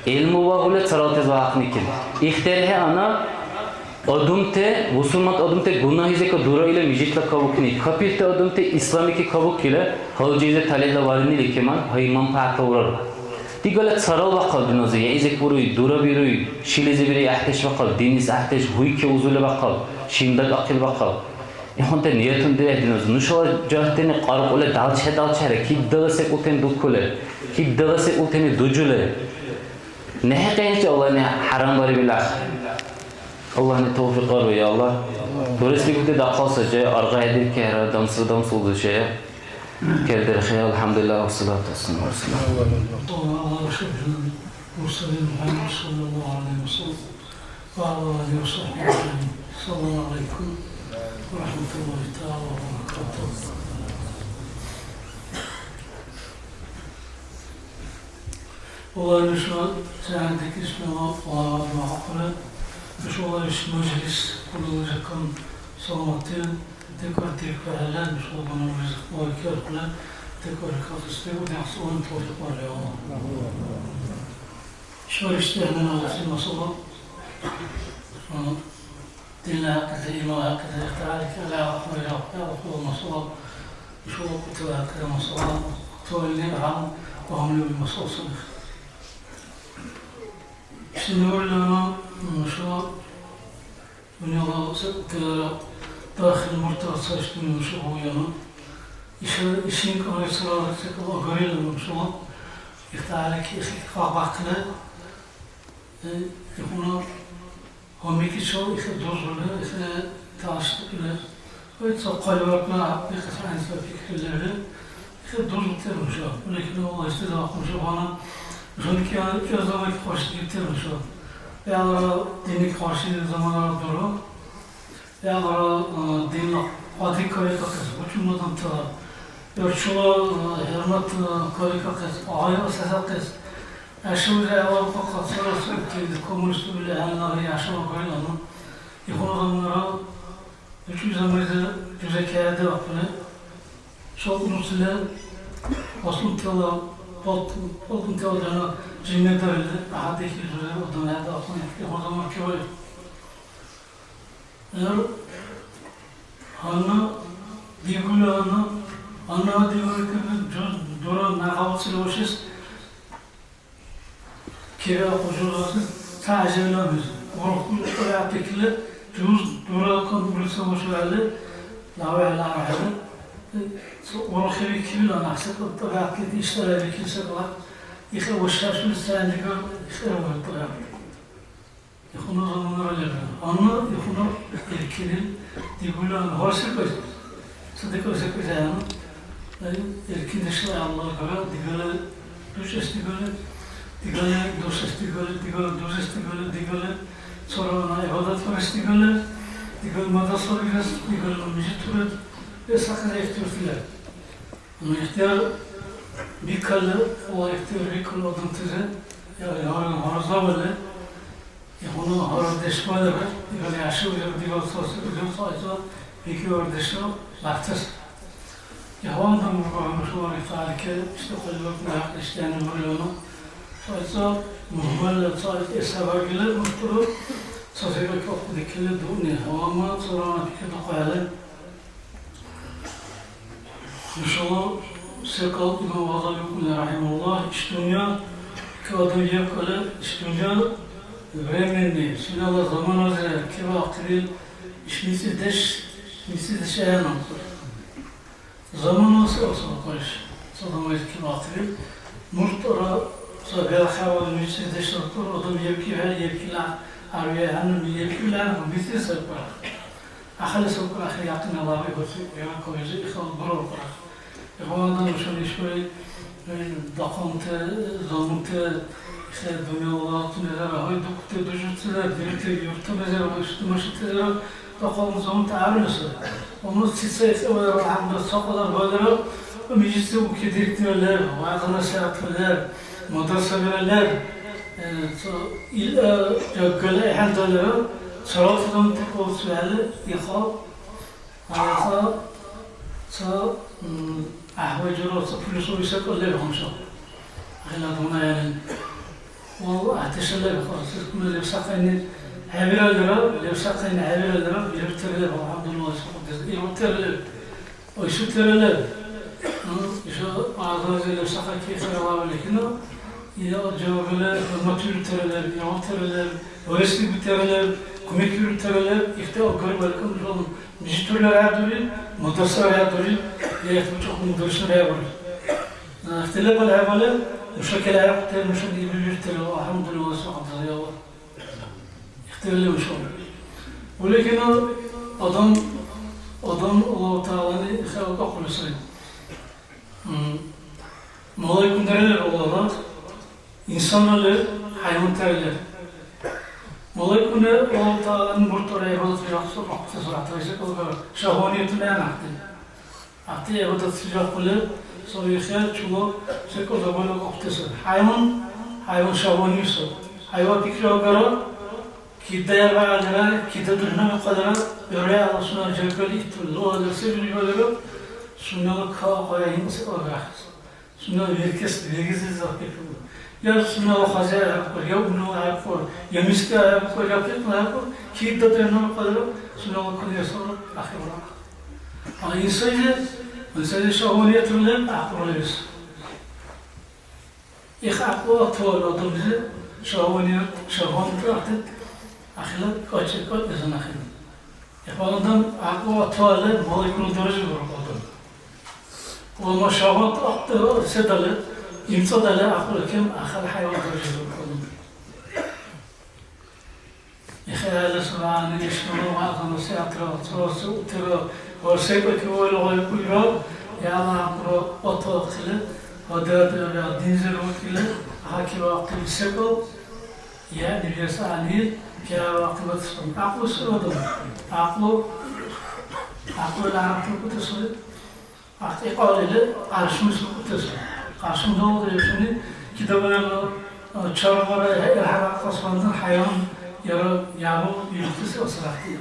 ГӀилму вагьули царалтес вагьахъникил. ИхтерхӀе ана, адамти, бусурманти адамти гунагьизека дураили мижитла кабукни, капирти адамти исламики кабукили, гьалжизе талихӀла варнили кеман, гьай, манпагӀятла урар. Дигала царал бахъал, динна узби, я изик буруй, дурабируй, шилизи бири гӀяхӀдеш бахъал, диннис гӀяхӀдеш, гьуйки узули бахъал, шиндаг ахъил бахъал. Ихъунти ниятуни дирехӀе, динна узби. Нушала жагьтини кьаркьули далчхӀе-далчхӀера, кидала секӀултани дукули, кидала секӀултани дужули. НехӀе къинчи Аллагьни хӀярамбарибил ахъ. Аллагьни тавфикь бару, я Аллагь. Дурес дигути дахъал сари, аргъахӀедиркехӀера, дамсри-дамсри душехӀе. Кердерхъи, алхӀямдулиллагь, вассалату вассаламу гӀала расулиллагь. Аллагьу шукру, мурсалин МухӀяммад саллаллагьу гӀялайхи ва саллям. وعلى آله وصحبه أجمعين. السلام عليكم ورحمة الله تعالى وبركاته. Аллагь нуша сягӀят дикӀис мела къулайбаркьули, нушала иш мажлис хӀулализакан саламатдил, декӀар диркахӀелла, нушала гунагьлизи вакӀирхъули, декӀар кахъес дигу, дяхӀ сугъуни тавфикь барли, Аллагь. ИшбархӀи дехӀнила укьси масъала, а, динна хӀякьлизи, иманна хӀякьлизи ихтилат кӀела, ахъвайра, ахъвайра масъала, ишбархӀи укьутила хӀякьлизи масъала, ахъвайли гьанна багьандан масъала саби. Ишди дявила, м, шала Дунъяла секӀултира дархил мурталра цаэс дунъя нуша гьуяна. Иша, ишин кьарайсалара секӀал агарила нушала. Ихтилат ихъи къабахъили, э, ихуна гьамикичил ихи дузули, ихи тӀашдикӀули. Ой, ца хъалибаргна гьатӀи кьисгӀянси пикри лебли. Ихи дузути нуша. Лекин Аллагь истиза хъумшабана. ЖуникӀа кӀел замайки къаршидикибти нуша. Ялара динники къаршили заманара дуру. Ялара, а, динна кьади кавикахъес, бучӀун адамтала. Урчула, а, хӀурмат, а, кавикахъес, гъайра сесахъес. Ашули гӀелабухъахъа цара сарти коммунистуни гьаннагъи яшаван кайла, ну, ихуна заманара, учӀули замайзи жуза кайда ахъули. Шалкьунусила, аслумтала, палту-, палтунтала дана жинна дарили, ахӀи дехӀи жуза, адам хӀяда ахъули, ихуна замана кивали. Эр гьанна дигули, гьанна, гьанна дигули кабил жуз дура нагъавцили вашес кирахъу жузаси ца гӀяжаила мез. УрухкӀули тӀабигӀят пикрили жуз дура кан улица вашуяли, лавехӀла гӀяхӀли, урухиби кибил анахӀси тӀабигӀятли иштӀала бикили секӀал, ихе вашашули сай дигар ихе тӀабигӀят. Ихуна заманара лерра. Амма ихуна эркинил дигула гьар секӀайс, ца декӀар секӀайс гӀягӀнил, ай, эркиндешла Аллагьгара дигала дучӀес дигали, дигала дусес дигали, дигала дузес дигали, дигала цархӀилгъуна гӀибадатбарес дигали, дигала мадраса бирес, дигала мижит бурес, вес ахъес ихтияртила. Ну, ихтияр бикалли, ва ихтияр бикалли адамтази, я, я, гьар-, гьарзавали, ихуна гьардеш балира, дигали ашивли, дигали цаси, дигали цаси, бикивардеша лахтес. Ихван адам бургар нушала рихталике, ишди хъалибаргна хӀякь иштяни бурилана. Цаси мухӀмалла, цаси эсабагила муштуру. Ца секӀал кахъудикили дугӀни, гьавамма царана пикридухъахӀели. Нушала секӀал имам Гъазали укӀули, рахӀимагьуллагь, иш дунъя, ки адам ебкӀали, иш дунъя временный, сунела заманази кибяхъили, иш мицӀирдеш, мицӀирдеш ахӀенамцӀур. Замана се асубкьариш, ца замайзи кибяхъили, муртӀра ца белхӀеван мицӀирдешра тур адам ебкӀибхӀели, ебкӀила гьарвиахӀенну, ебкӀила мицӀир сабкьара. Ахали сабкьара, ахир якьинала вегӀурси, яра кавизи ихала буралкьара. Ихвандан нушани ишбари, э, дахъалти, замунти, ихе дунъяла валтунира, гьай дукути дужуцира, дирути юртуназира, ва ишди машинтазира, дахъал замунти гӀярмиса. Амма цица ихе вайра гьанна ца кьадар балира, мижитси уки директора лер, вягӀза-насихӀятла лер, мадрасалира лер, э, ца ил, э, жаггала ихӀяндалира, царалти замунти кавцӀбихӀели, ихал Гьайгьа, ца, м, гӀяхӀвай жура ца плюсовый секӀал леб хӀунчи. Гьела дуна яни. Валлагь, гӀяхӀти ши леб, хасискуна лебсахъайни хӀебираллира, лебсахъайни хӀебираллира, лебтира леб, алхӀямдулиллагь, шукру. Ил утира леб. Ой, шутира леб. М, иша азази лебсахъай кихира лавали хина. Ил жавабила хӀурматули утира леб, ил утира леб, варесли бутира леб, кумекбирутира леб, ихтилат баркалла. Мижитурла рядури, мадрасала рядури, я ихти бучӀахъуни дурсри рядури. Ихтилат хӀебали, нуша калахӀерти, нуша дибиртири, алхӀямдулилла, сахаб, я Аллагь. Ихтилат леб нуша. Валекин адам, адам Аллагь ТагӀалани хӀял кахъули сай. М, малайкунира лер Аллагьла, инсанра лер, хӀяйвантира лер. Малайкуни Аллагь ТагӀалани муртӀра гӀибадат вирахъуса, ахъти сурахътази калгара, шагьваниятуни анахъти. Ахъти гӀибадат вирахъули, саби хӀер чула секӀал забала ахъти саби. ХӀяйван, хӀяйван шагьванивсар. ХӀяйван пикриагара, Кида ябгӀялира, кида дурхӀнабухъалира, гӀурра Аллагьсунала жагали иту лугӀалира се жули балира, сунела кавкъая имцӀала гахӀес. Сунела веркес вегизли захъбикибу. Я сунела хозяин гӀебкьур, я унала гӀебкьур, я мискира гӀебкьур, я пикьла гӀебкьур, кида дурхӀнабухъалира, сунела кунесра ахирла. А инсайзи, инсайзи шагьваниятур леб, гӀякьлули вис. Их гӀякьлу атуал адамлизи шагьвани-, шагьванти ахъти ахила кьачи-кьачи занахъни. Ихван адам гӀякьлу атуалли, малайкуни даража бургу адам. Ва ма шагьванти ахъти седали, имцӀадали гӀякьлу кем ахал хӀяйван даража бургу адам. ИхӀели сунени ишгъуна вягӀза-насихӀятра цараси утира ва секӀайки вайла гъайикӀуйра, яла гӀякьлура отахъили, ва датӀира динзир вакили, гьакивахъили секӀал, яни вес гӀягӀнил кявахъибад сун. ГӀякьлу се адам? ГӀякьлу, гӀякьлу гӀярабтала кӀутӀи сари. Ахъти кьалли къаршуми сукъутес. Къаршум далдиэсуни кидаваэна, а, чарбара хӀерхӀера кьасвандан хӀяям яра ябу юртес асрахъи.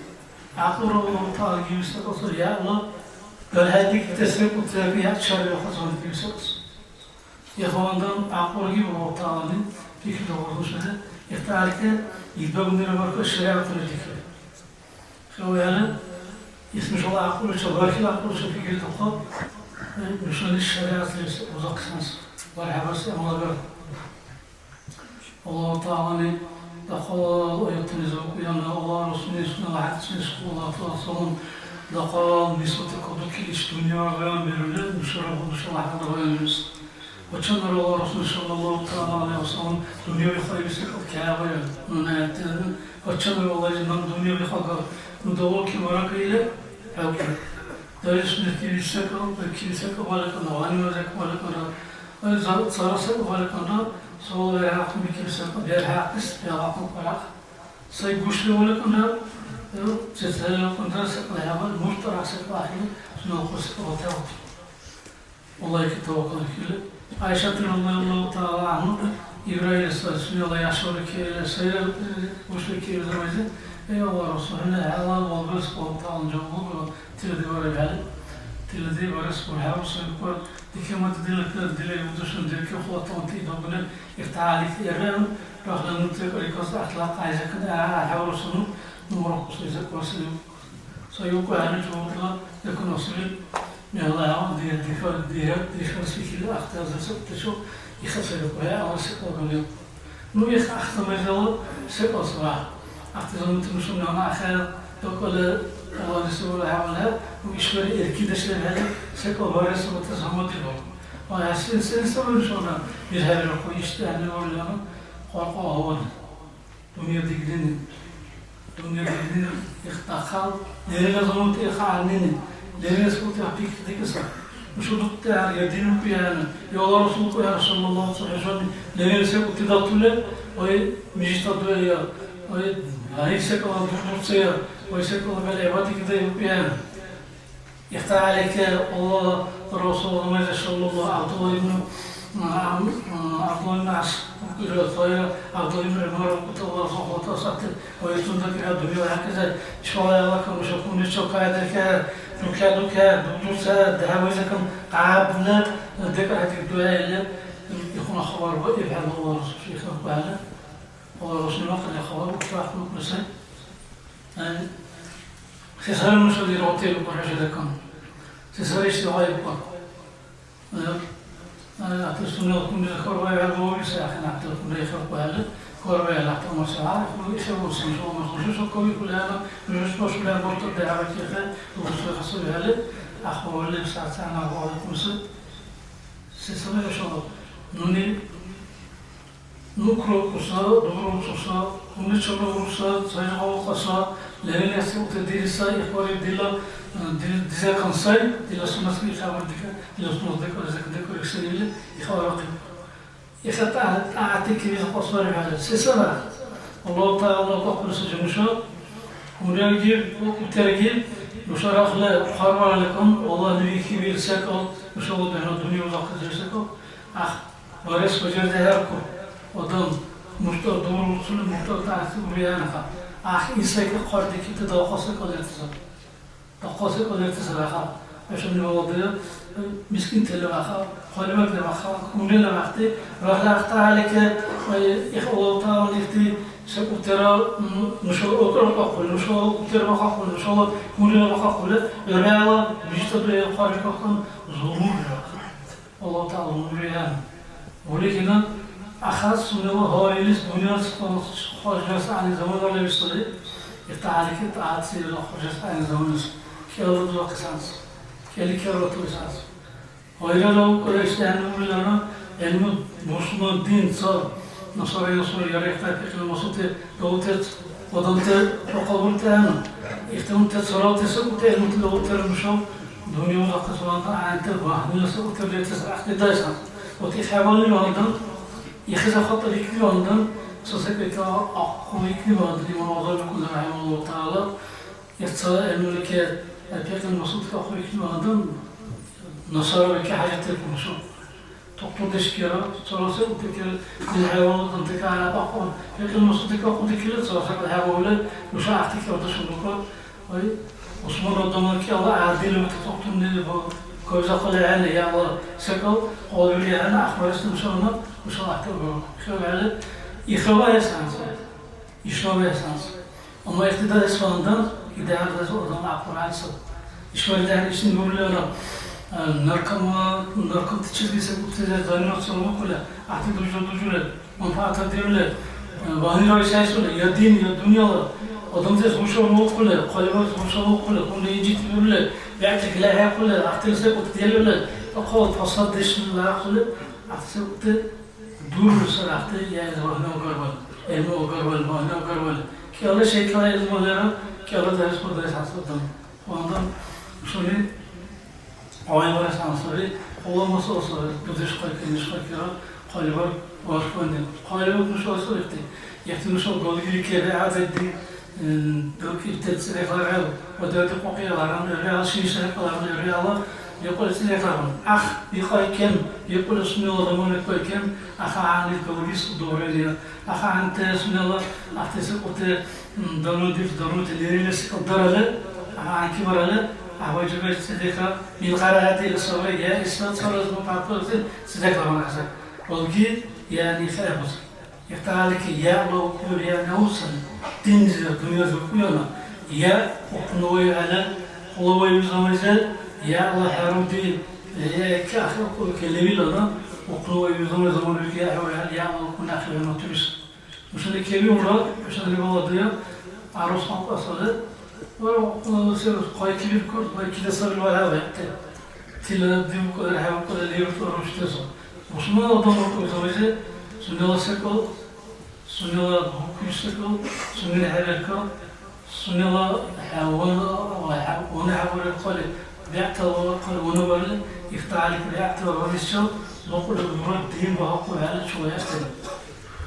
ГӀякьлура Аллагь ТагӀала гибси кьасур яла далхӀедикибтес рикӀути яра я чарбиахъес ванти гибси кьасур. Ихвандан гӀякьлура гиб Аллагь ТагӀалани пикридухъун нушани ихтиярти идбагунира барху шаригӀятуни дихьи. ХӀу яра, ис нушала гӀякьлуличил, бархӀила гӀякьлуличил пикридухъу, нушани шаригӀятлис узахъесанс бархьабарес гӀямалагар. Аллагь ТагӀалани дахъал аятуназиб укьяна, Аллагь Расулли сунела хӀядисунас, саллаллагьу гӀялайгьи ва саллам, дахъал мисалти кадукили иш дунъя баянбирули, нушара нушала хӀял баянбирес. Гьачамра Аллагь Расул саллаллагьу тагӀала гӀялайгьи ва саллам дунъяви хайби секӀал кягӀябая, нуни гӀердирни. Гьачамра Аллагьли наб дунъяви хагар, ну давлуки маракайли хӀевкӀи. Дарес мекиби секӀал, бекиби секӀал балкӀанра, гъанима зекӀ балкӀанра, ай за-, цара секӀал балкӀанра, суал вегӀахъни бикиби секӀал, берхӀяхъес бегӀахъни къарахъ. Сай гушли балкӀанра, э, цецайли балкӀанра, секӀал хӀябал, мурт арахь секӀал ахӀен, сунела хъуси секӀал батагъути. Аллагьли таваккалхӀели, ГӀяйшатира радияллагьу тагӀала гӀянгьу ибра или сай, сунела яшавра киэли сайра, э, гушли киэли замайзи, эй Аллагь Расул, хӀуни хӀялал валгас Аллагь ТагӀалан жаваб лугу, тиладибараб хӀяли, тиладибарес бурхӀяв сай бикӀар, дикемад дила пиар дила юлдашуни дирки хулатаунти идбагуни ихтиалик эрвеан, Рахла нуцӀи кьарикӀус ахлакь гӀяйзакад гӀяхӀял русуну, ну мурухъуси закон саби. Ца юкьяна жугьутӀла декӀунасили, мегьла гьаван дига, дига, дига, дига сихили ахтаза саби тачу, иха ца юкья, ала секӀал гамил. Ну, их ахтамайзала секӀал саба. Ахтаза нуцӀи нушумни гьанна ахӀен, дакӀала Аллагьли сабура гьаван хӀед, ну, ишбархӀи эркидеш лебхӀели, секӀал барес сабатес гьамадли бу. Ва сен, сен сабри нушала бирхӀебирахъу ишди гьанна урляну къаркъа гьаван. Дунъя диглини, дунъя диглини, ихтахъал, лерилра замунти иха гӀягӀнини, лерилра султи гьаб пикридикӀуса. Нуша духъти гьар, я дин укӀуяна, я Аллагь Расул укӀуяна, саллаллаху гӀалайхи ва саллям, лерил секӀулти датули, ой, мижита дуэя, ой, гьарил секӀала дурдурцея, ой, секӀала гал гӀибадикӀида укӀуяна. ИхтахӀели ке Аллагь Расул Мухаммад саллаллаху ГӀябдулла ибн, ам, ГӀябдулла ибн Ас, ира цая ГӀябдулла ибн ГӀумар, Аллагь Расул хутӀа сахъти, ва итунда кира дунъя хӀякьиза, ишбала Аллагь камуша кумничил кайдерке, дукя, дукя, дукдуца, дяхӀ вайзакам, кьабла, декӀар хӀятӀи дугӀя или, ихуна хабар ва ибхӀял Аллагь Расул шейхна кугӀяли. Аллагь Расул махъли хабар, ухтахъ мукмуса. Ай, се сари нуша диргӀути лукӀур хӀяжадакам? Се сари ишди гъайбукӀар? Ай, ай, гӀятӀа сунела кумлиза хьарбаибхӀели бавли сай, ахӀен, гӀятӀа кумра ихабкьухӀели, хьарбаибхӀели гӀятӀа марсала, хӀу ишабурси нушала мархуси, шаккавикӀули хӀела, нушачи башули гӀеббуртӀа дяхӀ бакӀибхӀели, лугуси хасабихӀели, ахъбавли сагӀят сягӀнаб гъайбукӀуси. Се саби хӀушала? Нуни Ну, курукуса, дуруцуса, умничала уруса, цайгъалкьаса, лерилра секӀулти дириса, ихбариб дила, э, ди-, дизакан сай, дила суннатли ихабар дика, дила суннат декӀар, декӀар, декӀар иксарили, ихабар ахъиб. Иха тӀа-, тӀагӀятти килис кьасбарибхӀели, се сара? Аллагь ТагӀяла кьакьбирсири нуша, умрагиб, утергиб, нуша рахли хъарбараликӀун, Аллагьли вихьибил секӀал, нушала духӀна дунъя узахъес секӀал, ахъ. Барес бажардихӀерку, адам муртӀа дуруцули, муртӀа тӀахӀси ургӀянха. АхӀ, исайка хъардикибти дахъал-секӀал лертиса. Дахъал-секӀал лертиса дахъал. ХӀушани валадая, мискинтала ваха, хъалибаргла ваха, кумрила вахти, рахла ахтахӀелике, их Аллагь ТагӀялан ихти секӀултира, м, нушала утӀрабахъули, нушала утӀербахъахъули, нушала кумрила бахъахъули, гӀурала биштӀа дуя хъарбикахъун зулму бирахъун. Аллагь ТагӀяла умру гӀяна. Уликина, ахъа сунела гьаваилис дунъялис хъа-, хъаржарси гӀягӀни замана лебсири, итхӀелики тӀагӀят сирила хъаржарси гӀягӀни заманас, кӀелра дурахъес гӀягӀнис, кӀели керратурес гӀягӀнис. Гъайрала укӀула ишдигӀянни умрулара гӀилму бусурман дин ца, насара-ясура ярихъ тайпикьли масути давлатец адамти бахъалбирути гӀягӀну. Ихтилатти царалти секӀулти гӀилмутли давлатира нушаб дунъя узахъес ванта гӀягӀнити багьнила секӀулти лертес гӀяхӀдедайс. Вот их хӀябалли багьандан, ихиза хатӀа рикни багьандан, ца секӀайка ахъхъули икни багьандан, имам Гъазали кӀули рахӀимагьуллагьу тагӀяла, Ца гӀилмулике пикри масъултика ахъбикиб адам насара бикиб хӀяжатдиркур нуша. Тухтурдешкира, цаласи утикира, ил хӀяйванла дантика ахъу, пикри масъултика ахъудикили, цаласи хӀябауле, нуша ахъдикиб дашулука. Ай, Усман адамла кӀела гӀядили ути тухтурни, кавизахъули гӀягӀни, яла секӀал, къалбили гӀягӀни, ахъбарес нушала, нушала ахъдиркур. ХӀябали, ихала эсанса. Ишала эсанса. Амма ихтидарес вандан, идеаллис адам акӀубхӀели саб. ИшбархӀи дяхӀ ишни нурли ара, а, наркома-, наркотический секӀултизи заниматься лукӀули, гӀяхӀти дужур-дужули, манпагӀятар дирули, а, багьнира ишайсули, я дин, я дунъяла, адамтас хӀушала лукӀули, хъалибарес хӀушала лукӀули, хӀули инжитбирули, бегӀтахъ лехӀяхъули, гӀяхӀтил секӀулти делули, ахъал фасаддешуни лехӀяхъули, гӀяхӀти секӀулти Дурсар ахъти, я ил багьна агарван, гӀилму агарван, багьна агарван. КӀела шайкала гӀилму лера, кӀела дарес бурдарес хӀясибдан. Вандан шуни гъайларес гьансари, хъула масъул сари, дудеш хъайки, неш хъайкира, хъалибар вархванни. Хъалибар нуша асурихти. Яхти нуша галгили кебе гӀядадди, М, белкӀибти цӀерехъла гӀел, ва дерти кьукьяла гӀямру гӀела, шин шайхъала гӀямру гӀела, бикьули цӀерехъла гӀямру. Ах, бикьай кем, бикьули сунела замана кай кем, ахъ гӀягӀнил калгис удобрение, ахъ гӀягӀнити сунела ахъти секӀулти, м, дармудил, дармути лерилис дарали, ахъ гӀягӀнити барали, ахъ ваджибли цӀерехъла, милкъара гӀяти ил сабри, я исла цараз мутаффирти цӀерехъла гӀямру ахъса. Валги, яни хӀебуз. Ихталики яла укули я наусани, динзир дунъя зукуяна, я ухнуй гӀела хулавай замайза, яла хӀяруди, я кахи укули келевилана, ухнуй замай замайза, я хӀурал яла укуна хӀяруна турис. Нушани кевиунра, нушани баладая, арус ханкьасале, ва, э, се, хъай кивиркур, хъай кида сабил вархьа вехӀте. Тила дивкур, хӀявкур, левкур, руштеса. Мусульман адам рукур, завизе, сунела секӀал, сунела букуй секӀал, сунела хӀеберкал, сунела хӀяван, ва хӀя-, вана хӀябурел хъали, бегӀтала хъали вана барли, ихталик бегӀтала варисчил, лукӀули дураб дин багьахъу хӀяли чула яхӀтали.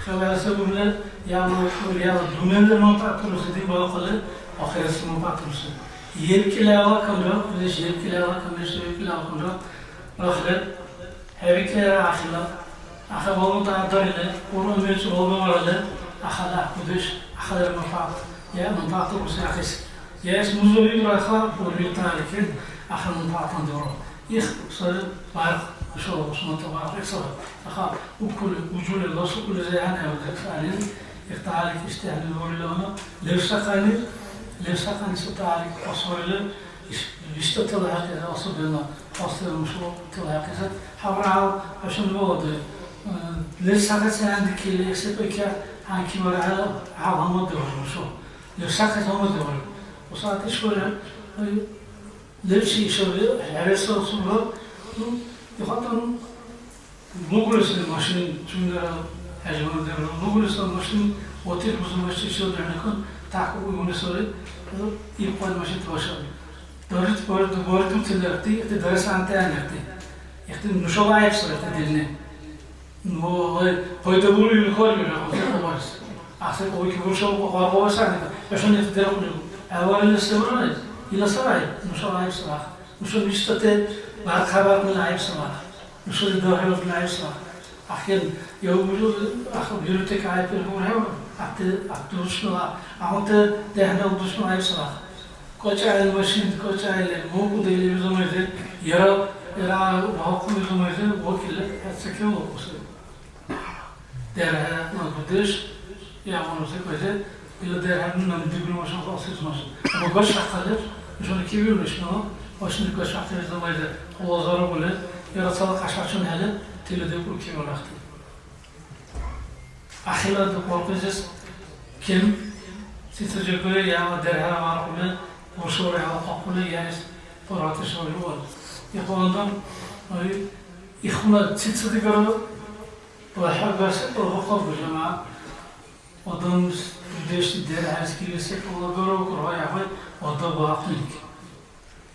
ХӀела сабабли яла, яла дунъяла манпагӀят буруси дин багьахъули, ахирси манпагӀят буруси. ЕлкӀилала камра, леш елкӀилала камра, леш елкӀилала камра, ахират, хӀебикӀира ахила, аха балута адарили, Кьуръан мецӀ балбаварали, ахала ахъудеш, ахала манпагӀят, я манпагӀят буруси ахис. Я эс музули раха, урли тарихи, аха манпагӀятан дуру. Их сари барх, иншалла, суннатла барх, их сари. Аха, укули, ужули, ласукули зягӀян гӀевдес алин, ихталик истихӀни бурили ана, левсахъани, левсахъани суталик асурили, иш-, виштӀатала хӀякьира, особенно, после мушлукьтала хӀякьира, хӀябра гьал, хӀушани балади, э, левсахъаси гӀяндикили, ихсипайка гьанкивара гьала, гьал гьамаддевар мушу. Левсахъес гьамаддевар. Усаат ишбархӀи, э, Лерчи ишаб хӀересарсулра, ну, ихатан лугулесили машин, чунгара хӀяжиман дерра, лугулесила машин, отир бузумачи ишаб дерникан, тахъу угули сари, ну, ибкьван машин тивашаби. Дарит барду, барду тилерти, ихти дарес антиан ихти. Ихти нушала гӀяйб сари, ихти дирни. Ну, ай, пайда бурули хьарбира, хӀу хӀябарес. ГӀяхӀси кьуйки буршабухъу, къаркъула сагъира. ХӀушани дерхъули, гӀеввалли се буралли, ила сарай, нуша гӀяйиб сарах. Нуша виштӀати, бархабарнила гӀяйиб сарах. Нушали дагьрилаб гӀяйиб сарах. Ахир, я убиру, ах, бирути гӀяйиб бургьев, ахти, ах, душмала, ахунти дехӀнал душмала гӀяйиб сарах. КӀочӀаили машин, кӀочӀаили, мукӀудили изумайзи, яра, яра вахъу изумайзи, вакили, хӀяцакил вакӀуси. ДерхӀе, ну, будеш, я, вану секӀайзи, ила дерхӀе, ну, наб дигули машин, хасис машин. Амма гаш хӀякьли, нушани кивирули шнала, машин гаш хӀякьли изумайзи, хъула заругули, яра цала кьяшачун хӀели, тила декӀули кивирули ахъти. Ахирад къоркъизес кем сецадхӀели яла дерхӀе варкьули, уршули гьалакьахъули, яэс паргъатдеш варгиван. Ихвандан, ай, ихвана сецадхӀигара ва хӀябэс ургъухъаб жамигӀят. Адамс дудешли дерхӀес кили секӀал агару, кургъай гӀяхӀвай адаб ахънилик.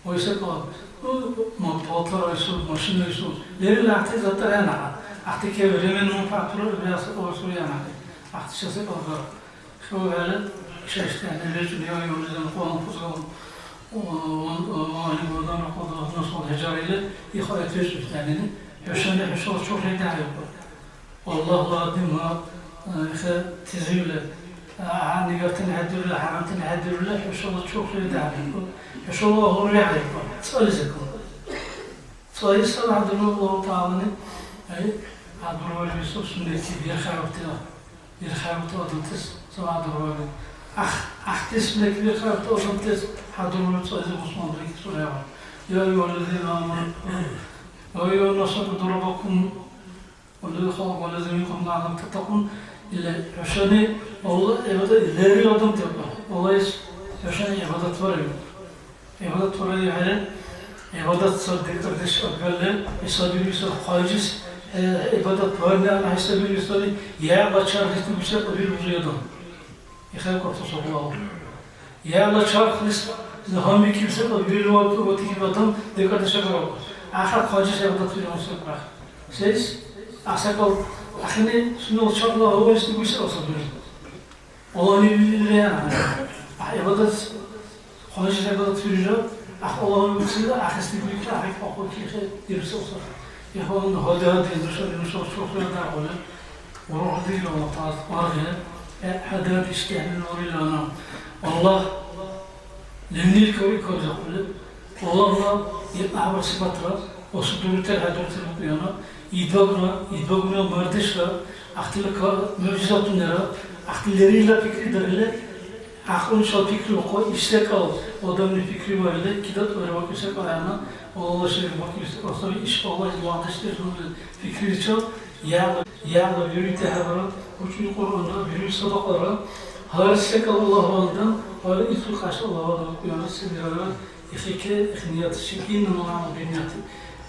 Ой, секӀал, ну, ма-, палтар айсу, машина айсу. Лерил ахъти затар яна. Ахъти ке временному фактору, я секӀал асур яна. Ахъти ша секӀал агара. ХӀу хӀела, ша иштяхӀ, лерил чули, ой, ой, зан, къугъан, хъузгъан, о, о, о, о, али бурдан, ракъудан, насул, хӀяжар или, ихо этвеш иштяхӀ, хӀушани, хӀушала чурхӀейта хӀейхъу. Аллагьла дин ва, э, хе, тизивли, а, гӀягӀнигартани хӀедирули, хӀярамтани хӀедирули, хӀушала чурхъли дяхӀбиркур, хӀушала гӀур вегӀрикӀур, цӀализиркур. ЦӀалис саб хӀядурли Аллагьу ТагӀялани, ай, хӀядурварили суннати бирхауртира, бирхаурти адамтас саб хӀядурварили. Ах, ахтес бирхаурти адамтас хӀядурварили цӀализи бусурман биркесур хӀябал. Я айюгьаллазина аману, я айюгьаннасу уъбуду раббакум, Валлаху халакъакум ва лазина минкум лааллакум таттакъун. Или хӀушани Аллагь гӀибадат лерил адамти, Аллагьис хӀушани гӀибадат бараб. ГӀибадат бараб хӀели, гӀибадат сар декӀардеш агарли, хӀисабирули сар хъаличис, э, гӀибадат барни ана хӀисабирули сари, я бачар хӀисабирули сар кабил бузуй адам. Ихай куртуса Аллагь. Яла чархлис гьанбикибси кьабирли вату ватикиб адам декӀардеш агару. Ахъа хъаличи сагадатули гьунсакра. Сейс? Ахъсакъал ахини сунела чархла гьавайс дигуси асабири. Аллагьли вилри ана. Ахъ гӀибадат, хъаличи сагадатули жа, ахъ Аллагьли уцила, ахъес дигули ка, ахъ пахъу кихе дирси асабири. Ихван, гьади-гьади, нуша, нуша чурхъла даргъули. Урухъдила ва таз аргъи, э, хӀедар иштяхӀли нурилана. Аллагь лемнил кавикабизахъули, Аллагьла ил гӀямал-сипатра асубирути хӀядурти букьяна, Идбагра, идбагуна мардешра, ахтила ка-, мугӀжизатунира, ахти лерилра пикридарили, гӀякьлунчила пикриухъа, иш секӀал адамли пикриварили, кидатӀвара вакӀиб секӀал гӀягӀна, Аллагьла шери вакӀиб секӀал саби, иш Аллагьли вягӀдашдеш нуни пикриличил, ягӀла, ягӀла бирули дяхӀялра, учӀули Кьуръанра, бирули садакьалра, гьар секӀал Аллагьвандан, гьар ицу кьяш Аллагьвандан букӀуяна, се бирара, ихике, их ният, шикинна мамама бирнияти,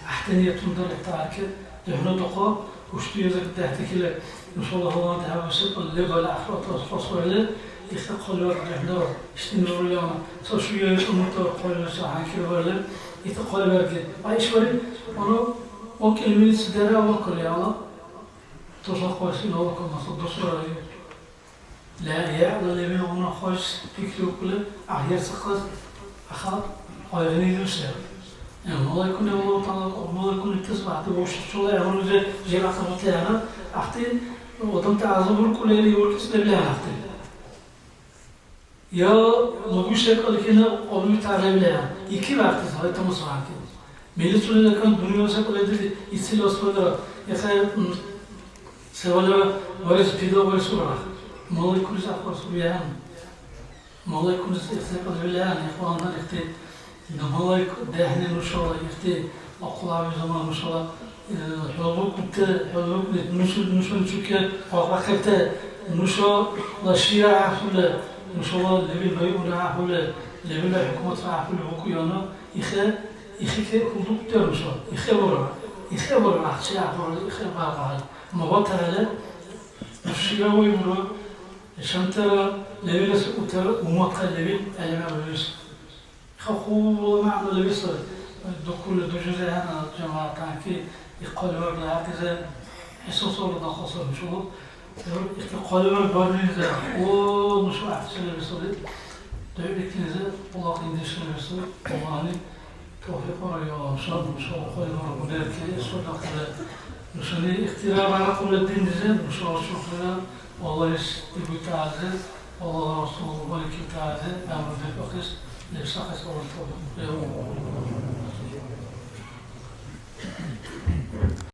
гӀяхӀти ниятунда лебтаахъи, духӀнадухъа, Ушти язык дехӀдихьили, нушала гьаланти хӀябэсиб лебал ахират кьасбарили, ихти хъалибарг дехӀдара, ишди нуруяна, ца шуя умутара хъалибаргса гьанкӀибарили, ити хъалибарги. А ишбариб, ана, вакӀил милица дара вакӀули, ала, тусла хъварси нала кумаса дусмара. Ля, ягӀла левилгъуна хварс пикриухъули, гӀяхӀяр ца хъас, аха, къайгънилиуси. Э, малайкуни Аллагьу ТагӀяла, малайкуни тасбяхӀти башучила гӀямрулизи жибяхъабути яра, ахти адамти гӀязабуркӀули или уркӀецӀ лебли ахти. Я лугуй секӀал кина кьалуй тяхӀлебли, икил ахти сай тамасварти. Милицунала кан дунъя секӀал дили, ицил асфальтра, яхъ, м, Севалра варес пида варес ургар. Малайкунис ахъварс виан. Малайкунис ихсекъал вилан, ихвандан ихти. Ина малайк дехӀни нушала ихти, акъулаби заман нушала, э, хӀулбукӀути, хӀулбукӀни нушу, нушани чуке къакъбакӀибти, нушала шира гӀяхӀули, нушала лебил байуна гӀяхӀули, лебилра хӀукуматра гӀяхӀули букӀуяна, ихе, ихике хӀулбукӀути нуша, ихе бура, ихе бура, ахчи гӀяхӀули, ихе баргӀяли. Мугъатала шила вайбура, шантара левилас утара уматла левил гӀелимра вирус. Ха хъула мягӀна левисра духули дужули гьанна жамагӀятанки ихъали варгла гьатӀира хӀисасварла дахъал саби шугъу. Ихъти хъали варг барнилиза, о, нуша гӀяхӀси левисули, дугӀбикнилиза, къулакъиндешуни висули, Аллагьли тавфикь барая, нуша, нуша хъали варгу берки, садакьла. Нушани ихтира барахъули диннизи, нуша шукрира, Аллагьис дигутази, Аллагьла Расул барикибтази, гӀямру дебахъес, лебсахъес Аллагь тавфикь барая.